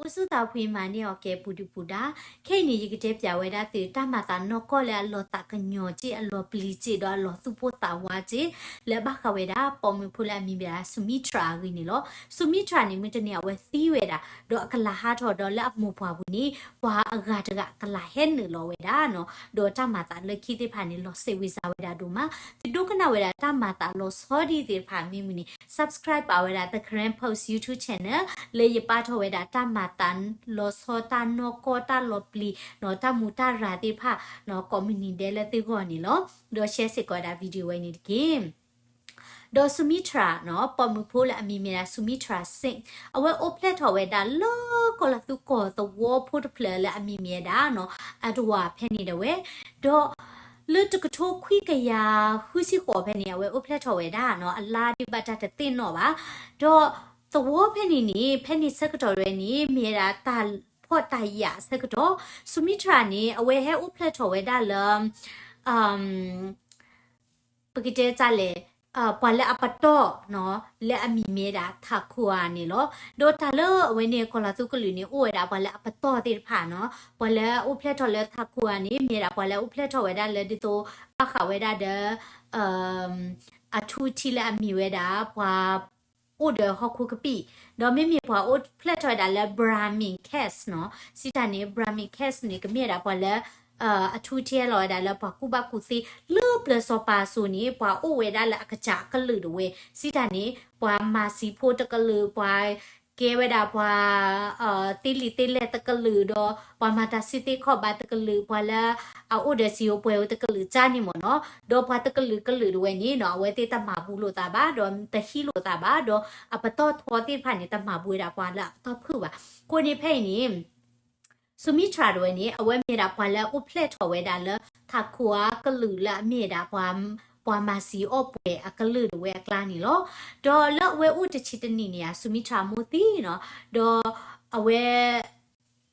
အိၣ်ဆူၣ်သးဖှံမၤန့ၢ်အီၤကဲပူၤဒုၣ်ပူၤဒါ, ခဲအံၤန့ၣ် ယကတဲပၠးဝဲဒၣ်သု တၢ်မၤသးနီၢ်ကီၢ်လၢအလီၤသးကညီၤစ့ၢ် အလီၤပျံၤစ့ၢ် ဒီးအလီၤသူၣ်ပိၢ်သးဝးစ့ၢ် လၢဘၣ်ဃးဝဲဒၣ် ပိာ်မုၣ်ဖိလၢအမံၤမ့ၢ်ဒၣ် Sumitra အဂ့ၢ်န့ၣ်လီၤ. Sumitra န့ၣ် မုၢ်တနံၤအဝဲသံဝဲဒၣ် ဒီးအကလၤဟးထီၣ်ဒီးလၢအမိၢ်ပှၢ်ပူၤန့ၣ် ပှၤအဂၤတဂၤကလၤဟဲနုာ်လီၤဝဲဒၣ်နီၤ, ဒီးတၢ်မၤသးလၢခံသ့ၣ်တဖၣ်န့ၣ် လီၤစဲးဝံၤစၢ်ဝဲဒၣ်ဒိၣ်မး, သုဒိကနၣ်ဝဲဒၣ်တၢ်မၤသးလီၤဆီဒ်သ့ၣ်တဖၣ်မ့ၢ်မုၢ်န့ၣ် subscribe ပာ်ဝဲဒၣ် The Karen Post YouTube channel လၢယပာ်ထီၣ်ဝဲဒၣ်တၢ်မၤသးလီၤဆီ တၢ်နီၢ်ကီၢ် တၢ်လီၤပျံၤနီၤ တၢ်မူးတၢ်ရၤသ့ၣ်တဖၣ်နီၤ ကိးမုၢ်နံၤဒဲးလၢသုဂီၢ်န့ၣ်လီၤ. ဒီး share စ့ၢ်ကီးဝဲဒၣ် video ဝဲန့ၣ်တက့ၢ်. ဒီး Sumitra နီၤ ပိာ်မုၣ်ဖိလၢအမံၤမ့ၢ်ဒၣ် Sumitra Singh အဝဲအိၣ်ဖျဲၣ်ထီၣ်ဝဲဒၣ်လၢကီၢ်လီၤသူကီၢ်သဝီဖိတဖျၢၣ်လၢအမံၤမ့ၢ်ဝဲဒၣ်နီၤ Adwa ဖဲန့ၣ်ဒၣ်ဝဲ, ဒီးလၢတကထိခွံကယၤဃုဆံဃိးဖဲန့ၣ် အဝဲအိၣ်ဖျဲၣ်ထီၣ်ဝဲဒၣ်နီၤ အလါဒုးဘၣ်တၢ်တသ့ၣ်နီၣ်ဘၣ်, ဒီးသဝီဖဲန့ၣ်န့ၣ် ဖဲန့ၣ်ဆၢကတီၢ်ဝဲန့ၣ် မ့ၢ်ဝဲဒၣ်တၢ်ဖှီၣ်တၢ်ယာ်အဆၢကတီၢ်, Sumitra န့ၣ် အဝဲဟဲအိၣ်ဖျဲၣ်ထီၣ်ဝဲဒၣ်လၢ ပကတဲတၢ်လဲၣ်, ပှၤလၢအပတီၢ်နီၤ လၢအမံၤမ့ၢ်ဒၣ် Thakur န့ၣ်လီၤ. ဒီးတၢ်လၢအဝဲန့ၣ် ကီၢ်လီၤသူကလုာ်န့ၣ် အိၣ်ဝဲဒၣ်ပှၤလၢအပတီၢ်သ့ၣ်တဖၣ်နီၤ, ပှၤလၢအအိၣ်ဖျဲၣ်ထီၣ်လၢ Thakur န့ၣ် မ့ၢ်ဒၣ်ပှၤလၢအအိၣ်ဖျဲၣ်ထီၣ်ဝဲဒၣ်လၢဒ်သိး ဘၣ်ဃးဝဲဒၣ်ဒီး အထူအထံးလၢအမံၤဝဲဒၣ် ပှၤအိၣ်ဒီးဟီၣ်ခိၣ်ကပံာ်, ဒီးမ့မ့ၢ်ပှၤအိၣ်ဖျဲၣ်ထီၣ်ဝဲဒၣ်လၢ Brahmin Caste နီၤ, စံးတၢ်န့ၣ် Brahmin Caste န့ၣ် ကမ့ၢ်ဝဲဒၣ်ပှၤလၢ အထူအထံးလီၤဝဲဒၣ်လၢပှၤကူၣ်ဘၣ်ကူၣ်သ့ လၢပျၢၤစီၤပၤအစိၤန့ၣ် ပှၤအိၣ်ဝဲဒၣ်လၢအကစၢ်အကလုာ်ဒၣ်ဝဲ, စံးတၢ်န့ၣ် ပှၤမၤစံာ်ဖိတကလုာ်, ပှၤကဲဝဲဒၣ်ပှၤ သ့လံာ်သ့လဲၢ်တကလုာ်ဒီး ပှၤမၤတၢ်စံၣ်သ့ခီၣ်ဘၣ်တကလုာ်, ပှၤလၢအအိၣ်ဒီးစံာ်ဧိၤပှဲၤဧိၤတကလုာ်ကၢ်န့ၣ်မ့ၢ်နီၤ, ဒီးပှၤတကလုာ်ကလုာ်ဒၣ်ဝဲန့ၣ်နီၤ အဝဲသ့ၣ်တမၤဘူးလိာ်သးဘၣ် ဒီးတဟံးလိာ်သးဘၣ်, ဒီးအပတီၢ်ထီသ့ၣ်တဖၣ်န့ၣ် တမၤဘူးဝဲဒၣ်ပှၤလၢအပတီၢ်ဖုၣ်ဘၣ်. အဃိန့ၣ်ဖဲအံၤန့ၣ် Sumitra ဒၣ်ဝဲန့ၣ် အဝဲမ့ၢ်ဒၣ်ပှၤလၢအအိၣ်ဖျဲၣ်ထီၣ်ဝဲဒၣ်လၢ Thakur ကလုာ်လၢအမ့ၢ်ဒၣ် ပှၤမၤစံာ်အီၣ်ပှဲၤအကလုာ်ဒၣ်ဝဲအကျါန့ၣ်လီၤ. ဒီးလၢအဝဲအိၣ်တဆံတနံၣ်န့ၣ် Sumitra အမိၢ်သံနီၤ, ဒီးအဝဲ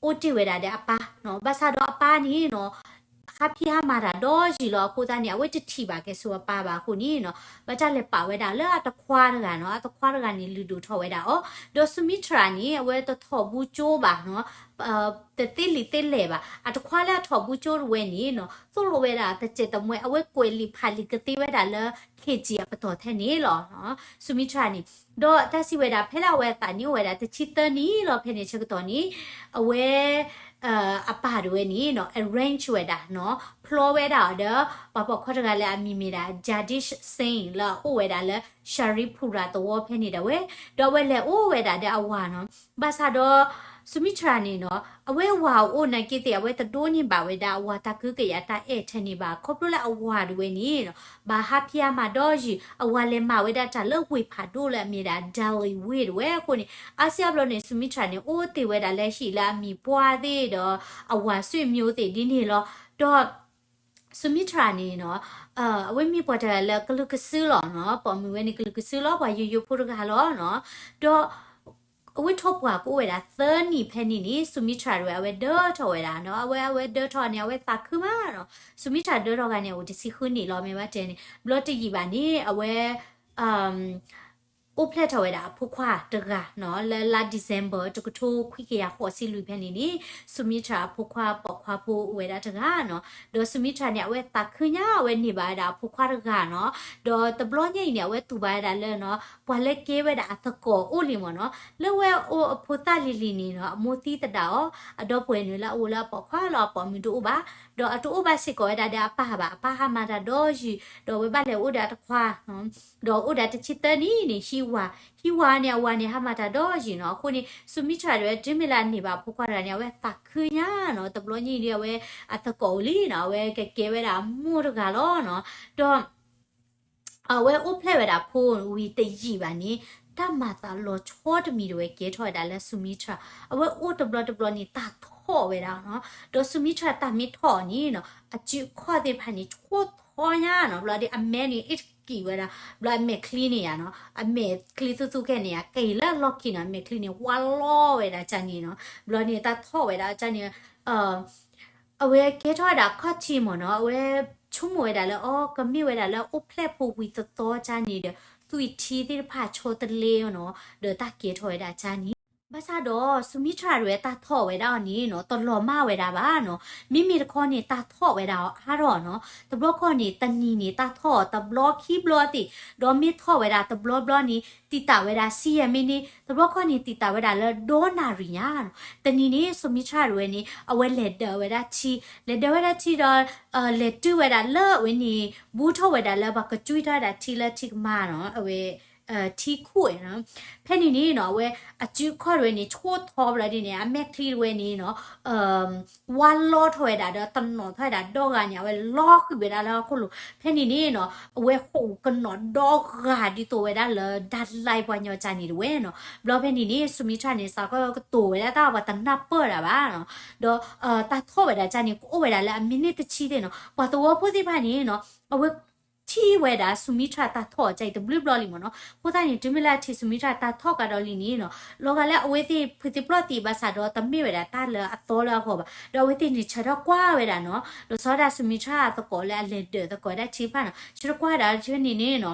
အိၣ်တ့ၢ်ဝဲဒၣ်ဒီးအပၢ်နီၤ, ဘၣ်ဆၣ်ဒီးအပၢ်န့ၣ်နီၤ ဟးဖံးဟးမၤတၢ်ဒီးယံာ်လီၤအဃိသတးန့ၣ် အဝဲတထံၣ်ဘၣ်ကဲဆိအပၢ်ဘၣ်အဃိန့ၣ်နီၤ ဘၣ်တၢ်လဲၤပာ်ဝဲဒၣ်လၢအတခွါတဂၤနီၤ, အတခွါတဂၤန့ၣ် လုၢ်ဒိၣ်ထီၣ်ဝဲဒၣ်အီၤ, ဒီး Sumitra န့ၣ် အဝဲတထီၣ်ဘူးကၠိဘၣ်နီၤ, တသ့လံာ်သ့လဲၢ်ဘၣ်, အတခွါလၢအထီၣ်ဘူးကၠိတဝဲန့ၣ်နီၤ သိၣ်လိဝဲဒၣ်တစဲးတမှဲ အဝဲကွဲးလံာ်ဖးလံာ်ကသ့ဝဲဒၣ်လၢ ခေတ်ကြီး အပတီၢ်ထဲန့ၣ်လီၤ. Sumitra န့ၣ် ဒီးတၢ်စံးဝဲဒၣ် ဖဲလၢအဝဲအသးနံၣ်အိၣ်ဝဲဒၣ်တဆံသၢနံၣ်လီၤ ဖဲန့ၣ်ဆၢကတီၢ်န့ၣ် အဝဲ အပၢ်ဒၣ်ဝဲန့ၣ်နီၤ arrange ဝဲဒၣ်နီၤ ဖျီဝဲဒၣ်အီၤဒီး ပှၤပိာ်ခွါတဂၤလၢအမံၤမ့ၢ်ဒၣ် Jagdish Singh လၢအအိၣ်ဝဲဒၣ်လၢ Sharipura သဝီဖဲန့ၣ်ဒၣ်ဝဲ, ဒီးအဝဲလဲၤအိၣ်ဝဲဒၣ်ဒီးအဝၤနီၤ, ဘၣ်ဆၣ်ဒီး Sumitra န့ၣ်နီၤ အဝဲဝၤအိၣ်နာ်က့သ့ၣ် အဝဲတဒိးန့ၢ်ဘၣ်ဝဲဒၣ်အဝၤတၢ်ကဟုကယာ်တၢ်အဲၣ်ထဲန့ၣ်ဘၣ်, ခီဖျိလၢအဝၤဒၣ်ဝဲန့ၣ်နီၤ ဘၣ်ဟးဖံးဟးမၤဒီးယံာ် အဝၤလဲၤမၤဝဲဒၣ်တၢ်လၢဝ့ၢ်ဖးဒိၣ်လၢအမ့ၢ်ဒၣ် Delhi ဝ့ၢ်ဒၣ်ဝဲအဃိန့ၣ် အါစုအါဘျီန့ၣ် Sumitra န့ၣ် အိၣ်တ့ၢ်ဝဲဒၣ်လၢဟံၣ်လၢအမံၤပှၢ်သ့ၣ်ဒီး အဝၤဆွေမျိုးသ့ၣ်ဒ်န့ၣ်လီၤ. ဒီး Sumitra န့ၣ်နီၤ အဝဲမ့ၢ်ပှၤတဂၤလၢကလုာ်ကစုလီၤနီၤ, ပိာ်မုၣ်ဝဲန့ၣ်ကလုာ်ကစုလီၤ ပှၤယိယိဖိတဂၤလီၤနီၤ, ဒီး အဝဲထီၣ်ပှၢ်ကအိၣ်ဝဲဒၣ်သၢနံၣ်ဖဲန့ၣ်န့ၣ် Sumitra ဒၣ်ဝဲ အဝဲဒၢထီၣ်ဝဲဒၣ်နီၤ, အဝဲ အဝဲဒၢထီၣ်န့ၣ် အဝဲသးခုမးနီၤ, Sumitra ဒၢထီၣ်ဂၤန့ၣ် အိၣ်တဆံဃုနံၣ်လီၤ မ့ၢ်ဘၣ်တဲန့ၣ် ဘျီတယံာ်ဘၣ်န့ၣ် အဝဲ အိၣ်ဖျဲၣ်ထီၣ်ဝဲဒၣ်အဖိခွါတဂၤနီၤ, လၢလါ December တကထိခွံကယၤဃိးဆံလွံၢ်ဖဲန့ၣ်န့ၣ် Sumitra အဖိခွါပိာ်ခွါဖိအိၣ်ဝဲဒၣ်တဂၤနီၤ, ဒီး Sumitra န့ၣ် အဝဲသးခုညါ အဝဲန့ၢ်ဘၣ်ဝဲဒၣ်အဖိခွါတဂၤနီၤ, ဒီးတဘျီညါအံၤန့ၣ် အဝဲတူၢ်ဘၣ်ဝဲဒၣ်လၢနီၤ ပှၤလၢကဲဝဲဒၣ်အသကိးအိၣ်လံမ့ၢ်နီၤ, လၢဝဲအိၣ်အဖိသၣ်လံၤလံၤန့ၣ်နီၤ အမိၢ်သံသဒၣ်အီၤ, အဒီပုၢ်ဝဲၢ်န့ၣ်လၢအအိၣ်လၢအပိာ်ခွါလီၤ အပိာ်မုၣ်တအိၣ်ဘၣ်, ဒီးအတအိၣ်ဘၣ်စ့ၢ်ကီးဝဲဒၣ်ဒီးအပၢ်ဘၣ်, အပၢ်ဟးမၤတၢ်ဒီးယံာ် ဒီးအဝဲဘၣ်လဲၤအိၣ်ဒီးအတခွါ ဒီးအိၣ်ဒီးတဆံသၢနံၣ်န့ၣ် ဟံးဝၤ, ဟံးဝၤန့ၣ် အဝၤန့ၣ် ဟးမၤတၢ်ဒီးယံာ်နီၤ, အဃိန့ၣ် Sumitra ဒၣ်ဝဲ တုၤမ့ၢ်လၢအန့ၢ်ဘၣ်အဖိခွါတဂၤန့ၣ် အဝဲသးခုညါနီၤ, တဘျီညါအံၤဒီး အဝဲအသကိးအိၣ်လံနီၤ, အဝဲကကဲဝဲဒၣ်အမိၢ်တဂၤလီၤနီၤ, ဒီး အဝဲအိၣ်ဖျဲၣ်ဝဲဒၣ်ဖိဝံၤတယံာ်ဘၣ်န့ၣ် တၢ်မၤသးလီၤဆီတမံၤဒၣ်ဝဲကဲထီၣ်ဝဲဒၣ်လၢ Sumitra, အဝဲအိၣ်တဘျီတဘျီန့ၣ် တၢ်ထီၣ်ဝဲဒၣ်နီၤ, ဒီး Sumitra တၢ်မ့ၢ်ထီၣ်န့ၣ်နီၤ အစုအခီၣ်သ့ၣ်တဖၣ်န့ၣ် ဆိထီညါနီၤ, ဘျီဒီးအမဲန့ၣ် အ့ၣ်တကံၢ်ဝဲဒၣ်, ဘျီအမဲာ်ချံန့ၣ်ယါနီၤ, အမဲာ်ချံသူသူခဲန့ၣ်ယါ က့ၤလၢအလီၢ်ခံနီၤ, အမဲာ်ချံန့ၣ် ဝါလီၤဝဲဒၣ်ကၢ်န့ၣ်နီၤ, ဘျီန့ၣ် တၢ်ထီၣ်ဝဲဒၣ်ကၢ်န့ၣ် အဝဲကဲထီၣ်ဝဲဒၣ်ခီၣ်ထံးမ့ၢ်နီၤ, အဝဲဆိကမိၣ်ဝဲဒၣ်လၢ အီ ကမ့ၢ်ဝဲဒၣ်လၢအိၣ်ဖျဲၣ်ဖိဝံၤသသီကၢ်န့ၣ်ဒီး သွံၣ်ထံသ့ၣ်တဖၣ်ဆီတလဲနီၤ, ဒီးတၢ်ကဲထီၣ်ဝဲဒၣ်ကၢ်န့ၣ် ဘၣ်ဆၣ်ဒီး Sumitra တဝဲတၢ်ထီၣ်ဝဲဒၣ်အီၤန့ၣ်နီၤ တလီၤမၢ်ဝဲဒၣ်ဘၣ်နီၤ. မ့မ့ၢ်တခီန့ၣ် တၢ်ထီၣ်ဝဲဒၣ်အီၤအါထီၣ်နီၤ. တဘျီခီန့ၣ် တနံၤန့ၣ် တၢ်ထီၣ်တဘျီခံဘျီသ့ၣ်, ဒီးမ့ၢ်ထီၣ်ဝဲဒၣ်တဘျီဘျီန့ၣ် တံာ်တာ်ဝဲဒၣ်ဆံယဲၢ်မံးနံး, တဘျီခီန့ၣ် တံာ်တာ်ဝဲဒၣ်လၢဒီနၣ်ရံၣ်ညါနီၤ. တနံၤန့ၣ် Sumitra တဝဲန့ၣ် အဝဲလဲၤဒၢးဝဲဒၣ်ထံ, လဲၤဒၢးဝဲဒၣ်ထံဒီး လဲၤတုၤဝဲဒၣ်လၢအဝဲန့ၣ် ဘူးထီၣ်ဝဲဒၣ်လၢပှၤကကွံထီၣ်ဝဲဒၣ်ထံလၢထံကမါနီၤ, အဝဲ ထံခိၣ်နီၤ. ဖဲန့ၣ်န့ၣ်နီၤ အဝဲအစုအခီၣ်တဝဲန့ၣ် ဆိၣ်ထီဘျီဒ်န့ၣ် အမဲာ်ချံတဝဲန့ၣ်နီၤ ဝါလီထီၣ်ဝဲဒၣ်ဒီးတနီၤထီၣ်ဝဲဒၣ်ဒီဂၤန့ၣ် အဝဲလီၤဃံၤဝဲဒၣ်လၢဟီၣ်ခိၣ်လိၤ. ဖဲန့ၣ်န့ၣ်နီၤ အဝဲဟီၣ်ကနီၤဒီဂၤဒ်သိးဝဲဒၣ်လၢ ဓာတ်လိုက် ပှၤညီကၢ်န့ၣ်တဝဲနီၤ. ဘျီဖဲန့ၣ်န့ၣ် Sumitra န့ၣ် စးကကတိၤဝဲဒၣ်တၢ် ပှၤတနၢ်ပၢၢ်ဒၣ်ဘၣ်နီၤ. ဒီး တၢ်ထီၣ်ဝဲဒၣ်ကၢ်န့ၣ် ကအိၣ်ဝဲဒၣ်လၢအမံးနံးတဆံသ့ၣ်နီၤ. ပှၤသဝီဖိသ့ၣ်တဖၣ်န့ၣ်နီၤ အဝဲ ထံၣ်ဝဲဒၣ် Sumitra တၢ်ထီၣ်အီၤကၢ်အံၤတဘျုးဘျီလံမ့ၢ်နီၤ. အဃိသတးန့ၣ် တုၤမ့ၢ်လၢအထံၣ် Sumitra တၢ်ထီၣ်ကဒီးလံန့ၣ်နီၤ လီၤဂာ်လၢအဝဲသ့ၣ်ဖုးသံပျီၢ်သံဘၣ်ဆၣ်ဒီး တမ့ၢ်ဝဲဒၣ်တၢ်လၢအသီလၢအဂီၢ်ဘၣ်. ဒီးအဝဲသ့ၣ်န့ၣ်ဆၢထၢၣ်ကွၢ်ဝဲဒၣ်နီၤ လီၤဆီဒၣ် Sumitra သကိးလၢအလဲၤဒၢးသကိးဝဲဒၣ်ထံတဖၣ်နီၤ ဆၢထၢၣ်ကွၢ်ဝဲဒၣ်ဖဲန့ၣ်န့ၣ်နီၤ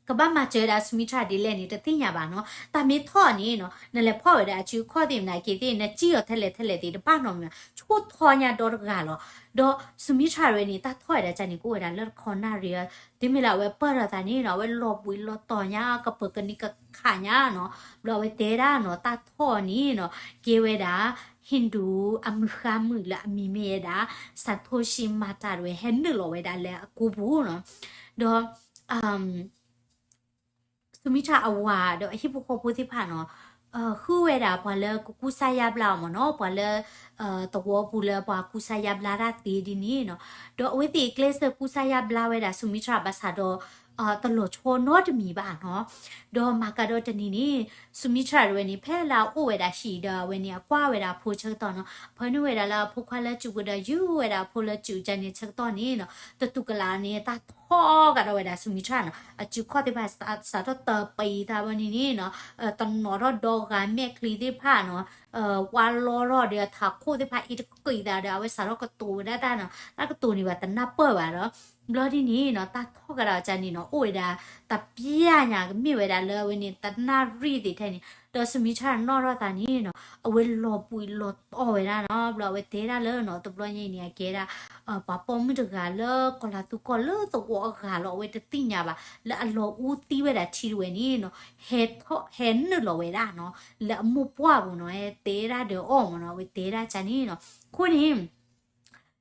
ကဘၣ်မၤစၢၤဝဲဒၣ် Sumitra ဒ်လဲၣ်န့ၣ် တသ့ၣ်ညါဘၣ်နီၤ. တၢ်မ့ၢ်ထီၣ်န့ၣ်နီၤ နလဲၤဖီၣ်ဝဲဒၣ်အစုအခီၣ်သ့ၣ်မနုၤက့ၤသ့ၣ် နစံၣ်အီၤထဲလဲၣ်ထဲလဲၣ်သ့ၣ် တဘၣ်နီတမံၤဘၣ် ဆိၣ်ထီညါဒီတဂၤလီၤ. ဒီး Sumitra တဝဲန့ၣ် တၢ်ထီၣ်ဝဲဒၣ်ကၢ်န့ၣ် ကအိၣ်ဝဲဒၣ်လၢတခီနၣ်ရံၣ်အီၤ တုၤမ့ၢ်လၢအဝဲပၢၢ်ထီၣ်သးန့ၣ်နီၤ အဝဲလီၤဘှံးလီၤတီၤညါ ကပၢၤကနံၤကခးညါနီၤ. ဘျီအဝဲတဲဒၣ်နီၤ တၢ်ထီၣ်န့ၣ်နီၤ ကဲဝဲဒၣ် Hindu အမုၢ်ဃါမုၣ်လၢအမံၤမ့ၢ်ဝဲဒၣ် Santoshi Mata တဝဲ ဟဲနုာ်လီၤဝဲဒၣ်လၢအကူပူၤနီၤ. ဒီး Sumitra အဝၤဒီးအဟံၣ်ဖိဃီဖိသ့ၣ်တဖၣ်နီၤ ဃုဝဲဒၣ်ပှၤလၢကကူစါယါဘျါအီၤမ့ၢ်နီၤ ပှၤလၢ သဝီပူၤလၢပှၤကူစါယါဘျါတၢ်သ့ဒ်န့ၣ်နီၤ. ဒီးအဝဲသ့ၣ်ကျဲးစၢးကူစါယါဘျါဝဲဒၣ် Sumitra ဘၣ်ဆၣ်ဒီး တလီၤဆီနီတမံၤဘၣ်နီၤ. ဒီးမၤကဒီးတနံၤန့ၣ် Sumitra တဝဲန့ၣ် ဖဲလၢအအိၣ်ဝဲဒၣ်ဟံၣ်ဒီးအဝဲန့ၣ် အကွၢ်ဝဲဒၣ်အဖိဆၢကတီၢ်နီၤ ဖၢနုာ်ဝဲဒၣ်လၢအဖိခွါလၢစုပူၤဒီး ယူၤဝဲဒၣ်အဖိလၢစုကၢ်န့ၣ်ဆၢကတီၢ်န့ၣ်နီၤ တတူၢ်ကလာ်န့ၣ် တၢ်ထီၣ်ကဒီးဝဲဒၣ် Sumitra နီၤ အစုခီၣ်သ့ၣ်တဖၣ် စးထီၣ်တပံၤသးဘၣ်န့ၣ်န့ၣ်နီၤ တနီၤထီၣ်ဒီဂၤမဲာ်ချံသ့ၣ်တဖၣ်နီၤ ဝါလီထီၣ်ဒီးထးခိၣ်သ့ၣ်တဖၣ်အ့ၣ်တက့ၢ်သးဒီး အဝဲစးထီၣ်ကတိၤဝဲဒၣ်တၢ်နီၤ တၢ်ကတိၤန့ၣ်ဘၣ်တနၢ်ပၢၢ်ဘၣ်ဒီး ဘျီဒ်န့ၣ်နီၤ တၢ်ထီၣ်ကဒီးကၢ်န့ၣ်နီၤ အိၣ်ဝဲဒၣ် တပျၢ်ညါကမ့ၢ်ဝဲဒၣ်လၢအဝဲန့ၣ် တနၣ်ရံၣ်သ့ၣ်ထဲန့ၣ် ဒီး Sumitra နီၣ်ထီၣ်သးန့ၣ်နီၤ အဝဲလီၤဘှံးလီၤတီၤဝဲဒၣ်နီၤ ဘျီအဝဲတဲဒၣ်လၢနီၤ တဘျီညါအံၤန့ၣ် အကဲဒၣ် ပှၤပိာ်မုၣ်တဂၤလၢကီၤလၤသူကီၢ်လၢသဝီအဂၤလီၤ အဝဲတသ့ၣ်ညါဘၣ် လၢအလီၤအူသံဝဲဒၣ်ထံတဝဲန့ၣ်နီၤ ဟဲထီၣ်ဟဲနုာ်လီၤဝဲဒၣ်နီၤ လၢအမိၢ်ပှၢ်ပူၤနီၤ တဲဒၣ်ဒီးအီၤမ့ၢ်နီၤ အဝဲတဲဒၣ်ကၢ်န့ၣ်နီၤ အဃိန့ၣ်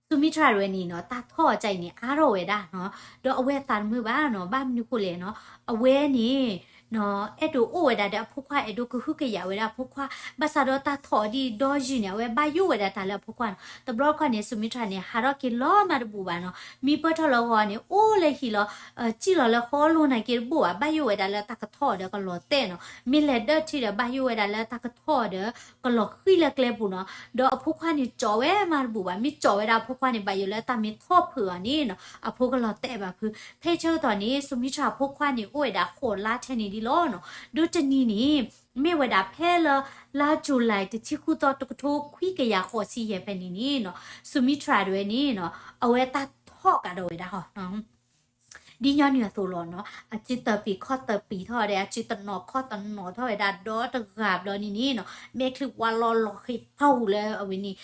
Sumitra တဝဲန့ၣ်နီၤ တၢ်ထီၣ်အီၤကၢ်အံၤန့ၣ် အါထီၣ်ဝဲဒၣ်နီၤ ဒီးအဝဲအသးတမုာ်ဘၣ်နီၤ ဘၣ်မနုၤဃိလဲၣ်နီၤ အဝဲန့ၣ် အဲၣ်ဒိးအိၣ်ဝဲဒၣ်ဒီးအဖိခွါ အဲၣ်ဒိးကဟုကယာ်ဝဲဒၣ်အဖိခွါ ဘၣ်ဆၣ်ဒီးတၢ်ထီၣ်အီၤဒ်ဒီယုၢ်န့ၣ် အဝဲဘၣ်ယိၣ်ဝဲဒၣ်တၢ်လၢအဖိခွါနီၤ တဘျီတခီၣ်န့ၣ် Sumitra န့ၣ် ဟးထီၣ်က့ၤလီၤမးတဘူၣ်ဘၣ်နီၤ မံပၢၢ်ထီၣ်လၢဂီၤန့ၣ် အိၣ်လၢဟံၣ်လီၤ စံၣ်လီၤလၢဃီလိၤနာ်က့တဘူၣ်ဘၣ် ဘၣ်ယိၣ်ဝဲဒၣ်လၢတၢ်ကထီၣ်အီၤဒီးကလီၤတဲာ်နီၤ မ့ၢ်လဲၤဒၢၣ်ထံဒီးဘၣ်ယိၣ်ဝဲဒၣ်လၢတၢ်ကထီၣ်အီၤဒီး ကလီၤဃံၣ်လၢကျဲပူၤနီၤ ဒီးအဖိခွါန့ၣ်ကၠီးဝဲမးတဘူၣ်ဘၣ် မ့ၢ်ကၠီးဝဲဒၣ်အဖိခွါန့ၣ် ဘၣ်ယိၣ်လၢတၢ်မ့ၢ်ထီၣ်ဖုးအီၤန့ၣ်နီၤ အဖိကလီၤတဲာ်ဘၣ်ဖုး ဖဲဆၢကတီၢ်န့ၣ် Sumitra အဖိခွါန့ၣ် အိၣ်ဝဲဒၣ်ဃိးလါထဲန့ၣ်ဒ်လီၤနီၤ ဒီးတနံၤန့ၣ် မ့ၢ်ဝဲဒၣ်ဖဲလၢ လါ July တဆံဃုသီ တကထိခွံကယၤဃိးဆံယဲၢ်ဖဲန့ၣ်န့ၣ်နီၤ Sumitra တဝဲန့ၣ်နီၤ အဝဲတၢ်ထီၣ်ကဒီးဝဲဒၣ်ဟီ ဒ်ညီနုၢ်အသိးလီၤနီၤ အစုတပံၤခီၣ်တပံၤထီၣ်ဒီး အစုတနီၤခီၣ်တနီၤထီၣ်ဝဲဒၣ်ဒီတဂၤဘျီန့ၣ်န့ၣ်နီၤ မဲာ်ချံဝါလီၤလီၤဃံးဖးဝူၤလၢအဝဲန့ၣ်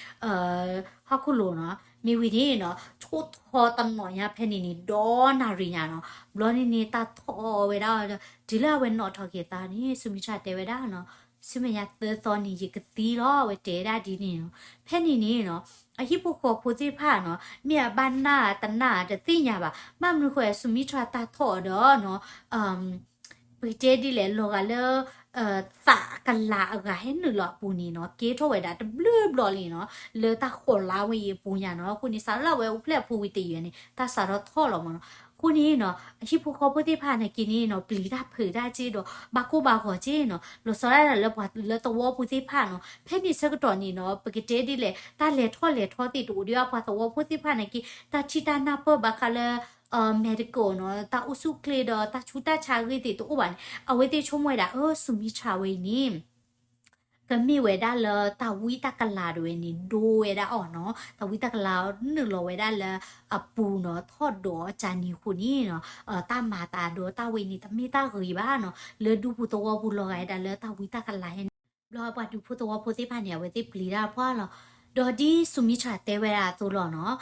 ဟီၣ်ခိၣ်လိၤနီၤ မ့ၢ်ဝံၤန့ၣ်နီၤ ဆိၣ်ထီတနီၤညါဖဲန့ၣ်န့ၣ် ဒီနၣ်ရံၣ်ညါနီၤ ဘျီန့ၣ်န့ၣ် တၢ်ထီၣ်ဝဲဒၣ်ဒီး တုၤလၢအဝဲနီၣ်ထီၣ်က့ၤသးန့ၣ် Sumitra တဲဝဲဒၣ်နီၤ ဆူမဲာ်ညါသၢသီန့ၣ် ယကသံလီၤ အဝဲတဲဒၣ်ဒ်န့ၣ်နီၤ ဖဲန့ၣ်န့ၣ်နီၤ အဟံၣ်ဖိဃီဖိသ့ၣ်တဖၣ်နီၤ မ့ၢ်အဘၣ်နၢ်တနၢ်တသ့ၣ်ညါဘၣ် ဘၣ်မနုၤဃိ Sumitra တၢ်ထီၣ်အီၤဒီးနီၤ ပကတဲဒ်လဲၣ် လီၤဂာ်လၢ သးအကလၤအဂၤဟဲနုာ်လီၤအပူၤန့ၣ်နီၤ ကဲထီၣ်ဝဲဒၣ်တဘျုးဘျီလံနီၤ လၢတၢ်ဃိးလါဝဲအံၤအပူၤညါနီၤ အဃိန့ၣ် စးထီၣ်လၢအဝဲအိၣ်ဖျဲၣ်အဖိဝံၤတယံာ်န့ၣ် တၢ်စးထီၣ်ထီၣ်လီၤမ့ၢ်နီၤ အဃိန့ၣ်နီၤ အဟံၣ်ဖိဃီဖိသ့ၣ်တဖၣ်နာ်က့န့ၣ်နီၤ ပျံၤတၢ်ဖုးတၢ်က့ဒီး ဘၣ်ကိၢ်ဘၣ်ဂီၤက့နီၤ လီၤဆီဒၣ်တၢ်လၢပှၤလၢသဝီပူၤသ့ၣ်တဖၣ်နီၤ ဖဲန့ၣ်ဆၢကတီၢ်န့ၣ်နီၤ ပကတဲဒ်လဲၣ် တၢ်လဲၤထီၣ်လဲၤထီသ့ၣ်တအိၣ်ဒံးဘၣ် ပှၤသဝီဖိသ့ၣ်တဖၣ်နာ်က့ တၢ်ထံၣ်တၢ်နၢ်ပၢၢ်ဘၣ်ဃးလၢ medical နီၤ တၢ်အိၣ်ဆူၣ်အိၣ်ချ့ဒီး တၢ်ဆူးတၢ်ဆါအဂ့ၢ်သ့ၣ်တအိၣ်ဘၣ်န့ၣ် အဝဲသ့ၣ်ဆိကမိၣ်ဝဲဒၣ် အၢ Sumitra ဝဲအံၤန့ၣ် ကမ့ၢ်ဝဲဒၣ်လၢတၢ်ဝံတၢ်ကလၤတဝဲန့ၣ် ဒိဝဲဒၣ်အီၤနီၤ တၢ်ဝံတၢ်ကလၤနုာ်လီၤဝဲဒၣ်လၢအပူၤနီၤ ထီၣ်ဒိးအီၤကၢ်န့ၣ်အဃိန့ၣ်နီၤ တၢ်မၤသးဒီးတၢ်ဝဲန့ၣ် တမ့ၢ်တၢ်ဂ့ၤဘၣ်နီၤ လၢဒူပူၤသဝီပူၤလီၤဂာ်ဝဲဒၣ်လၢတၢ်ဝံတၢ်ကလၤဟဲန့ၣ် ဘျီပှၤဒူဖိသဝီဖိသ့ၣ်တဖၣ်န့ၣ် အဝဲသ့ၣ်ပျံၤတၢ်ပှၢ်လီၤ. ဒီးဒ် Sumitra တဲဝဲဒၣ်အသိးလီၤနီၤ,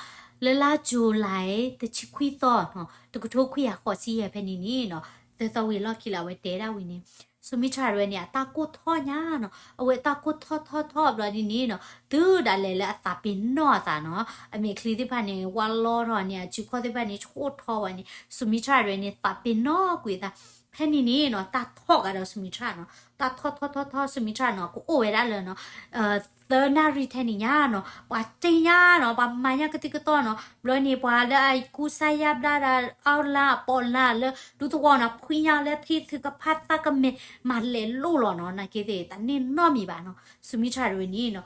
လၢလါ July တဆံခွံသီနီၤ တကထိခွံကယၤဃိးဆံယဲၢ်ဖဲန့ၣ်န့ၣ်နီၤ, သၢသီဝံၤအလီၢ်ခံလၢအဝဲတဲဒၣ်ဝံၤန့ၣ် Sumitra တဝဲန့ၣ် အတၢ်ကိၢ်ထီၣ်ညါနီၤ, အဝဲတၢ်ကိၢ်ထီၣ်ထီၣ်ထီၣ်ဘျီဒ်န့ၣ်နီၤ, တုၤဒၣ်လဲာ်လၢအသးပ့ၤနီၣ်အသးနီၤ, အမဲာ်ချံသ့ၣ်တဖၣ်န့ၣ် ဝါလီထီၣ်န့ၣ် အစုခီၣ်သ့ၣ်တဖၣ်န့ၣ် ဆှိၣ်ထီၣ်ဝဲန့ၣ် Sumitra တဝဲန့ၣ် သးပ့ၤနီၣ်ကွံာ်အသး ဖဲန့ၣ်န့ၣ်နီၤ တၢ်ထီၣ်ကဒီး Sumitra နီၤ, တၢ်ထီၣ်ထီၣ်ထီၣ်ထီၣ် Sumitra နီၤ ကအိၣ်ဝဲဒၣ်လၢနီၤ သၢနၣ်ရံၣ်ထဲန့ၣ်ညါနီၤ, ပှၤတ့ညါနီၤ, ပှၤမၤညါကသံၣ်ကသီနီၤ, ဘျီန့ၣ် ပှၤလၢအကူစါယါဘျါဒၣ် အီၣ်လၢအပီးလၢလၢ ဒူသဝီနီၤ ဖှံညါလၢထံသုကဖးသးကမဲာ် မၤလဲၤလိၣ်လီၤနီၤ, နာ်က့သ့ၣ် တၢ်န့ၢ်နီတမံၤဘၣ်နီၤ, Sumitra တဝဲန့ၣ်နီၤ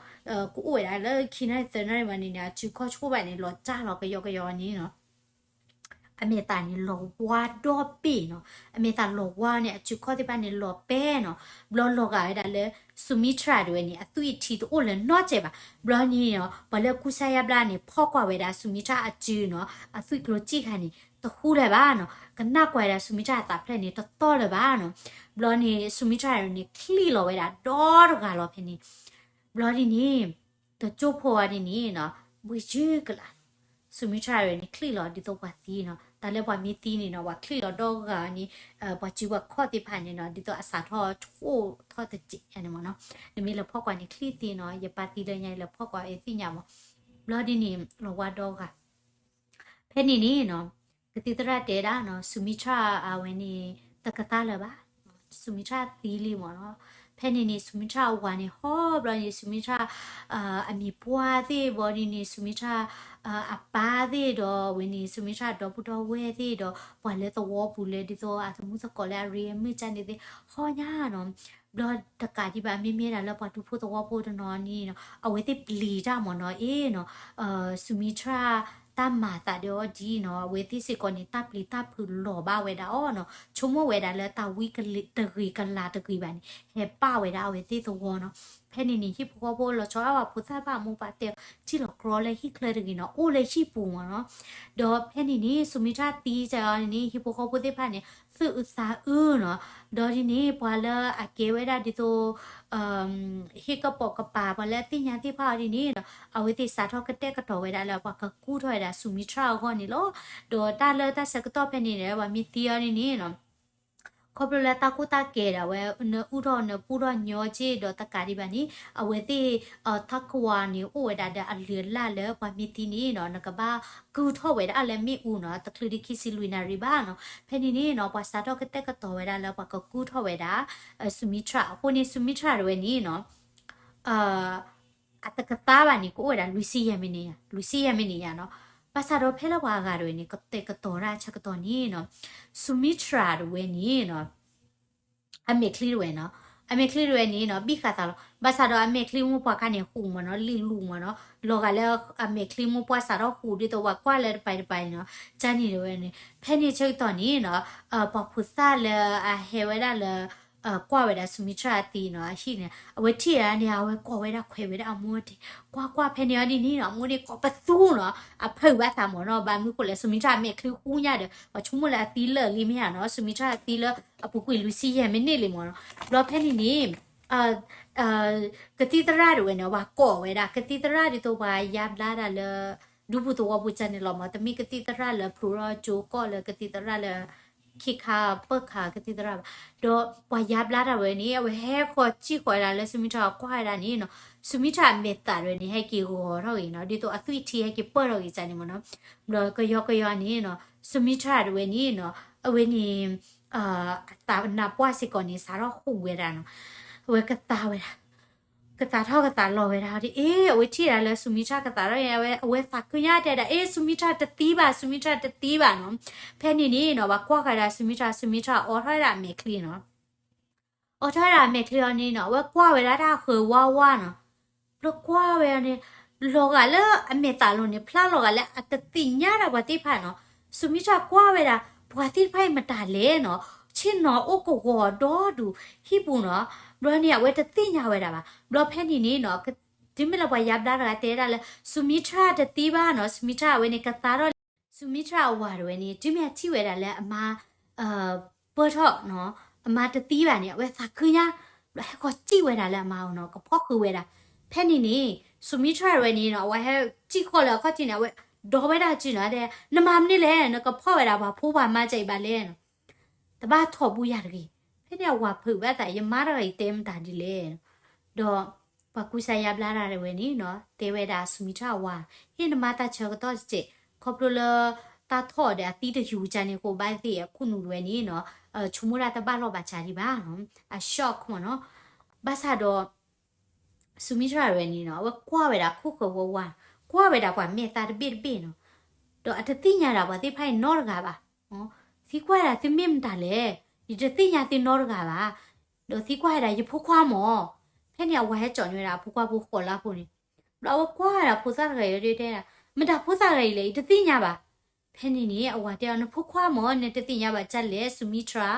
ကအိၣ်ဝဲဒၣ်လၢခံနၣ်ရံၣ်သၢနၣ်ရံၣ်မးန့ၣ်န့ၣ် အစုခီၣ်ဆှိၣ်ဘၣ်န့ၣ် လီၤတၢ်လီၤကယီကယီန့ၣ်နီၤ အမဲာ်သးန့ၣ်လီၤဝါဒီဘ့ၣ်နီၤ, အမဲာ်သးလီၤဝါန့ၣ် အစုခီၣ်သ့ၣ်တဖၣ်န့ၣ်လီၤပဲနီၤ, ဘျီလီၤဂာ်ဝဲဒၣ်လၢ Sumitra တဝဲန့ၣ် အသွံၣ်အထံတအိၣ်လၢၤနီတစဲးဘၣ်, ဘျီန့ၣ်နီၤ ပှၤလၢကူစါယါဘျါန့ၣ် ဖီၣ်ကွၢ်ဝဲဒၣ် Sumitra အစုနီၤ အသွံၣ်ကျိၤစံၣ်ခါန့ၣ် တဃူလၢၤဘၣ်နီၤ, ကနၣ်ကွၢ်ဝဲဒၣ် Sumitra အသးဖျၢၣ်န့ၣ် တတီၢ်လၢၤဘၣ်နီၤ, ဘျီန့ၣ် Sumitra န့ၣ် ချံၣ်လီၤဝဲဒၣ်ဒီတဂၤလီၤဖဲန့ၣ် ဘျီဒ်န့ၣ် တကၠိဖိဝဲဒ်န့ၣ်နီၤ ဘှ့ၣ်ယုၢ်ကလာ်နီၤ, Sumitra တဝဲန့ၣ် ချံၣ်လီၤဒ်သိးပှၤသံနီၤ, တၢ်လၢပှၤမ့ၢ်သံန့ၣ်နီၤ ပှၤချံၣ်လီၤဒီဂၤန့ၣ် ပှၤစုပှၤခီၣ်သ့ၣ်တဖၣ်န့ၣ်နီၤ ဒ်သိးအစးထီၣ်ဆှိၣ်ထီၣ်တစဲးန့ၣ်မ့ၢ်နီၤ, နမ့ၢ်လဲၤဖီၣ်ကွၢ်န့ၣ် ချံၣ်သံနီၤ, ယပၢ်သံလၢညါ ယလဲၤဖီၣ်ကွၢ်အသ့ၣ်ညါမး, ဘျီဒ်န့ၣ် လီၤဝါဒီဂၤ ဖဲန့ၣ်န့ၣ်နီၤ ကသံၣ်သရၣ်တဲဒၣ်နီၤ Sumitra အဝဲန့ၣ် တကသါလၢၤဘၣ်, Sumitra သံလံမ့ၢ်နီၤ, ဖဲန့ၣ်န့ၣ် Sumitra အဝၤန့ၣ် ဟီဘျီန့ၣ် Sumitra အမံၤပှၢ်သ့ၣ်ဘျီဒ်န့ၣ် Sumitra အပၢ်သ့ၣ်ဒီးဝဲန့ၣ် Sumitra ဒီပုၢ်ဒီဝဲၢ်သ့ၣ်ဒီး ပှၤလၢသဝီပူၤလၢဒ်သိးအသမူသကိးလၢအရ့အမုၢ်ကၢ်န့ၣ်သ့ၣ် ဟီညါနီၤ, ဘျီတကးဒံးဘၣ် မ့မ့ၢ်ဒၣ်လၢပှၤဒူဖိသဝီဖိတနီၤန့ၣ်နီၤ အဝဲသ့ၣ်ပျံၤတၢ်မ့ၢ်နီၤ အ့ၣ်နီၤ Sumitra တၢ်မၤသးဒီးအီၤဒ်နီၤ အဝဲသ့ၣ်စ့ၢ်ကီးန့ၣ် တၢ်ပျံၤတၢ်ဖုးလီၤဘၣ်ဝဲဒၣ်အီၤနီၤ ဆိကမိၣ်ဝဲဒၣ်လၢတၢ်ဝံကလ့တဂ့ၤကလၤတဂ့ၤဘၣ်န့ၣ် ဟဲပာ်ဝဲဒၣ်အဝဲသ့ၣ်သဝီနီၤ ဖဲန့ၣ်န့ၣ် ဟံၣ်ဖိဃီဖိလီၤဆီအီၤ ပှၤဖိသၣ်ဘၣ်မိၢ်ပၢ်တဲအီၤ ထံၣ်လီၤကြီလၢဟံၣ်ချၢတဂ့ၤနီၤ အိၣ်လၢဟံၣ်ပူၤမ့ၢ်နီၤ ဒီးဖဲန့ၣ်န့ၣ် Sumitra သံစ့ၢ်ကီးန့ၣ် ဟံၣ်ဖိဃီဖိသ့ၣ်တဖၣ်န့ၣ် သူၣ်အုးသးအုးနီၤ ဒီးဒ်န့ၣ် ပှၤလၢအကဲဝဲဒၣ်ဒ်သိး ဟ့ၣ်ကပိာ်ကပၤ ပှၤလၢအသ့ၣ်ညါသ့ၣ်တဖၣ်အီၤဒ်န့ၣ်နီၤ အဝဲသ့ၣ်စးထီၣ်ကတဲာ်ကတီၤဝဲဒၣ်လၢ ပှၤကကူၣ်ထီၣ်ဝဲဒၣ် Sumitra အဂီၢ်န့ၣ်လီၤ. ဒီးတၢ်လၢတၢ်ဆၢကတီၢ်ဖဲန့ၣ်ဒီး ပှၤမ့ၢ်သံအီၤဒ်န့ၣ်နီၤ ခီဖျိလၢတၢ်ကူၣ်တၢ်ကဲဒီး အဝဲနၢအူထီၣ်နၢပူၣ်ထီၣ်ညီက့ၢ်ဒီးတကးဒံးဘၣ်န့ၣ် အဝဲသ့ၣ် ထးကဝၤန့ၣ် အိၣ်ဝဲဒၣ်ဒီးအလုၢ်အလၢ်လၢပှၤမ့ၢ်သံန့ၣ်နီၤ နကဘၣ်ကူၣ်ထီၣ်ဝဲဒၣ်လၢမ့ၣ်အူနီၤ တချုးဒံးခံဆံလွံၢ်နၣ်ရံၣ်ဘၣ်နီၤ ဖဲန့ၣ်န့ၣ်နီၤ ပှၤစးထီၣ်ကတဲာ်ကတီၤဝဲဒၣ်လၢပှၤကကူၣ်ထီၣ်ဝဲဒၣ် Sumitra အဃိန့ၣ် Sumitra တဝဲန့ၣ်နီၤ အတကသါဘၣ်န့ၣ် ကအိၣ်ဝဲဒၣ်လွံၢ်ဆံယဲၢ်မံးနံးယါ လွံၢ်ဆံယဲၢ်မံးနံးယါနီၤ ဘၣ်ဆၣ်ဒီးဖဲလၢပှၤအဂၤတဝဲန့ၣ် ကတဲာ်ကတီၤတၢ်ဆၢကတီၢ်န့ၣ်နီၤ Sumitra တဝဲန့ၣ်နီၤ အမဲာ်ချံတဝဲနီၤ အမဲာ်ချံတဝဲန့ၣ်နီၤ ဘံၣ်ဃာ်သးလီၤ ဘၣ်ဆၣ်ဒီးအမဲာ်ချံမိၢ်ပှၢ်ခါန့ၣ် ဃူးမ့ၢ်နီၤ လံာ်လူၤမ့ၢ်နီၤ လီၤဂာ်လၢအမဲာ်ချံမိၢ်ပှၢ်စးထီၣ်ဃူးဒ်သိးပှၤကွၢ်လၢတပၤတပၤန့ၣ်နီၤ ကန့ၣ်တဝဲန့ၣ် ဖဲန့ၣ်ဆၢကတီၢ်န့ၣ်နီၤ ပှၤဖိသၣ်လၢအဟဲဝဲဒၣ်လၢ ကွၢ်ဝဲဒၣ် Sumitra အသံနီၤ အဟံၣ်န့ၣ် အဝဲထံၣ်ဝဲဒၣ်န့ၣ် အဝဲကိးဝဲဒၣ်ခွဲးဝဲဒၣ်အမိၢ်တဲ ကွၢ်ကွၢ်ဖဲန့ၣ်အီၤဒ်န့ၣ်နီၤ အမိၢ်န့ၣ်ကိးပသူနီၤ အဖုးဘၣ်သးမ့ၢ်နီၤ ဘၣ်မနုၤဃိလဲၣ် Sumitra အမဲာ်ချံဃူညါဒီး ပှၤဆိကမိၣ်လၢအသံလၢာ်လံမ့ၢ်ဧါနီၤ Sumitra အသံလၢအပူၤကွံာ်လွံၢ်ဆံယဲၢ်မံးနံးလံမ့ၢ်နီၤ ဘျီဖဲန့ၣ်န့ၣ် ကသံၣ်သရၣ်တဝဲန့ၣ် ပှၤကိးဝဲဒၣ် ကသံၣ်သရၣ်ဒ်သိးပှၤယါဘျါတၢ်လၢ ဒူပူၤသဝီပူၤကန့ၣ်လီၤမ့ၢ် တမ့ၢ်ကသံၣ်သရၣ်လၢဖျိထီၣ်ကၠိကီၢ်လၢကသံၣ်သရၣ်လၢ ခံခါပၢၢ်ခါကသံၣ်သရၣ်ဘၣ် ဒီးပှၤယါဘျါတၢ်ဝဲန့ၣ် အဝဲဟဲဃီၤစံၣ်ဃီၤဝဲဒၣ်လၢ Sumitra အကွၢ်ဝဲဒၣ်န့ၣ်နီၤ Sumitra အမဲာ်သးတဝဲန့ၣ် ဟဲက့ၤဂီၤထီၣ်ဂ့ၤနီၤ ဒ်သိးအသွံၣ်ထံဟဲက့ၤပၢၢ်ထီၣ်ဂ့ၤကန့ၣ်မ့ၢ်နီၤ ဘျီကယီကယီန့ၣ်နီၤ Sumitra တဝဲန့ၣ်နီၤ အဝဲန့ၣ် အသးနါပှၢ်စ့ၢ်ကီးန့ၣ် စးထီၣ်ဟူးဝဲဒၣ်နီၤ အဝဲကသါဝဲဒၣ် ကသါထီၣ်ကသါလီၤဝဲဒၣ်ဒီး အ့ အဝဲထံၣ်ဒၣ်လၢ Sumitra ကသါထီၣ်န့ၣ် အဝဲ အဝဲသးခုညါတဲဒၣ် အ့ Sumitra တသံဘၣ် Sumitra တသံဘၣ်နီၤ ဖဲန့ၣ်န့ၣ်နီၤ ပှၤကွၢ်ဃီဒၣ် Sumitra Sumitra အိးထီၣ်ဝဲဒၣ်အမဲာ်ချံနီၤ အိးထီၣ်ဝဲဒၣ်အမဲာ်ချံအီၤန့ၣ်နီၤ အဝဲကွၢ်ဝဲဒၣ်တၢ်ဃၢၤဝါဝါနီၤ ဘျီကွၢ်ဝဲဒၣ်န့ၣ် လီၤဂာ်လၢအမဲာ်သးလိၤန့ၣ် ဖျါလီၤဂာ်လၢအတသ့ၣ်ညါဒၣ်ပှၤသ့ၣ်တဖၣ်နီၤ Sumitra ကွၢ်ဝဲဒၣ် ပှၤသ့ၣ်တဖၣ်အံၤမတၤလဲၣ်နီၤ ဆ့ၣ်နီၤအိၣ်ကဝီၤဒီဒူၣ်ဟံၣ်ပူၤနီၤ ဘျီန့ၣ် အဝဲတသ့ၣ်ညါဝဲဒၣ်ဘၣ် ဘျီဖဲန့ၣ်န့ၣ်နီၤ တုၤမ့ၢ်လၢပှၤယါဘျါတဂၤတဲဒၣ်လၢ Sumitra တသံဘၣ်နီၤ Sumitra အဝဲန့ၣ်ကသါထီၣ်လံ Sumitra အဝၤတဝဲန့ၣ် တုၤမ့ၢ်အထံၣ်ဝဲဒၣ်လၢအမါ ပၢၢ်ထီၣ်နီၤ အမါတသံဘၣ်န့ၣ် အဝဲသးခုညါ ဘျီဟဲဃီၤစံၣ်ဝဲဒၣ်လၢအမါအအိၣ်နီၤ, ကဖီၣ်ဃုာ်ဝဲဒၣ်. ဖဲန့ၣ်န့ၣ် Sumitra ဝဲန့ၣ်နီၤ အဝဲဟဲစံၣ်ဃီၤလၢအခီၣ်ထံးန့ၣ် အဝဲဒီးဝဲဒၣ်စုနီၤ, တဲ နမၤမနုၤလဲၣ်, နကဖီၣ်ဝဲဒၣ်ပှၤဖိပှၤမါကအံၤဘၣ်လဲၣ်နီၤ, တဘၣ်ထီၣ်ဘူးယၤတဂ့ၤ. ဖဲန့ၣ်အဝၤဖုးဘၣ်သး ယမါတဂၤအံၤတဲမတၤဒ်လဲၣ်. ဒီးပှၤကူစါယါဘျါတၢ်ဒၣ်ဝဲန့ၣ်နီၤ တဲဝဲဒၣ် Sumitra အဝၤ, ဟ့ၣ်နမါတၢ်ဆၢကတီၢ်တစဲး, ခီဖျိလၢတၢ်ထီၣ်ဒီးအသံတယူၤကန့ၣ် ဃိဘၣ်သ့ၣ်အခိၣ်နူာ်တဝဲန့ၣ်နီၤ, ဆိကမိၣ်ဒၣ်တဘၣ်လီၢ်ဘၣ်စးဒံးဘၣ်နီၤ, အ shock မ့ၢ်နီၤ. ဘၣ်ဆၣ်ဒီး Sumitra တဝဲန့ၣ်နီၤ အဝဲကွၢ်ဝဲဒၣ်ခိၣ်ဃၢၤဝါဝါ, ကွၢ်ဝဲဒၣ်ပှၤမဲာ်သၣ်တဘ့ၣ်တဘ့ၣ်နီၤ, ဒီးအတသ့ၣ်ညါဒၣ်ပှၤသ့ၣ်တဖၣ်အံၤနီတဂၤဘၣ်. သံကွၢ်ဝဲဒၣ် သုမ့ၢ်မတၤလဲၣ်, ယတသ့ၣ်ညါသုနီတဂၤဘၣ်. ဒီးသံကွၢ်ဝဲဒၣ် ယဖိခွါမၢ်. ဖဲန့ၣ်အဝၤဟဲကၠီၣ်န့ၢ်ဝဲဒၣ်အဖိခွါဖိဃိးလါဖိန့ၣ်, ဘျီအဝဲကွၢ်ဝဲဒၣ်ဖိသၣ်တဂၤအံၤဒီးတဲဒၣ် မတၤဖိသၣ်တဂၤအံၤလဲၣ်, ယတသ့ၣ်ညါဘၣ်. ဖဲန့ၣ်န့ၣ် အဝၤတဲအီၤ နဖိခွါမၢ်, နတသ့ၣ်ညါဘၣ်ဒ်လဲၣ် Sumitra.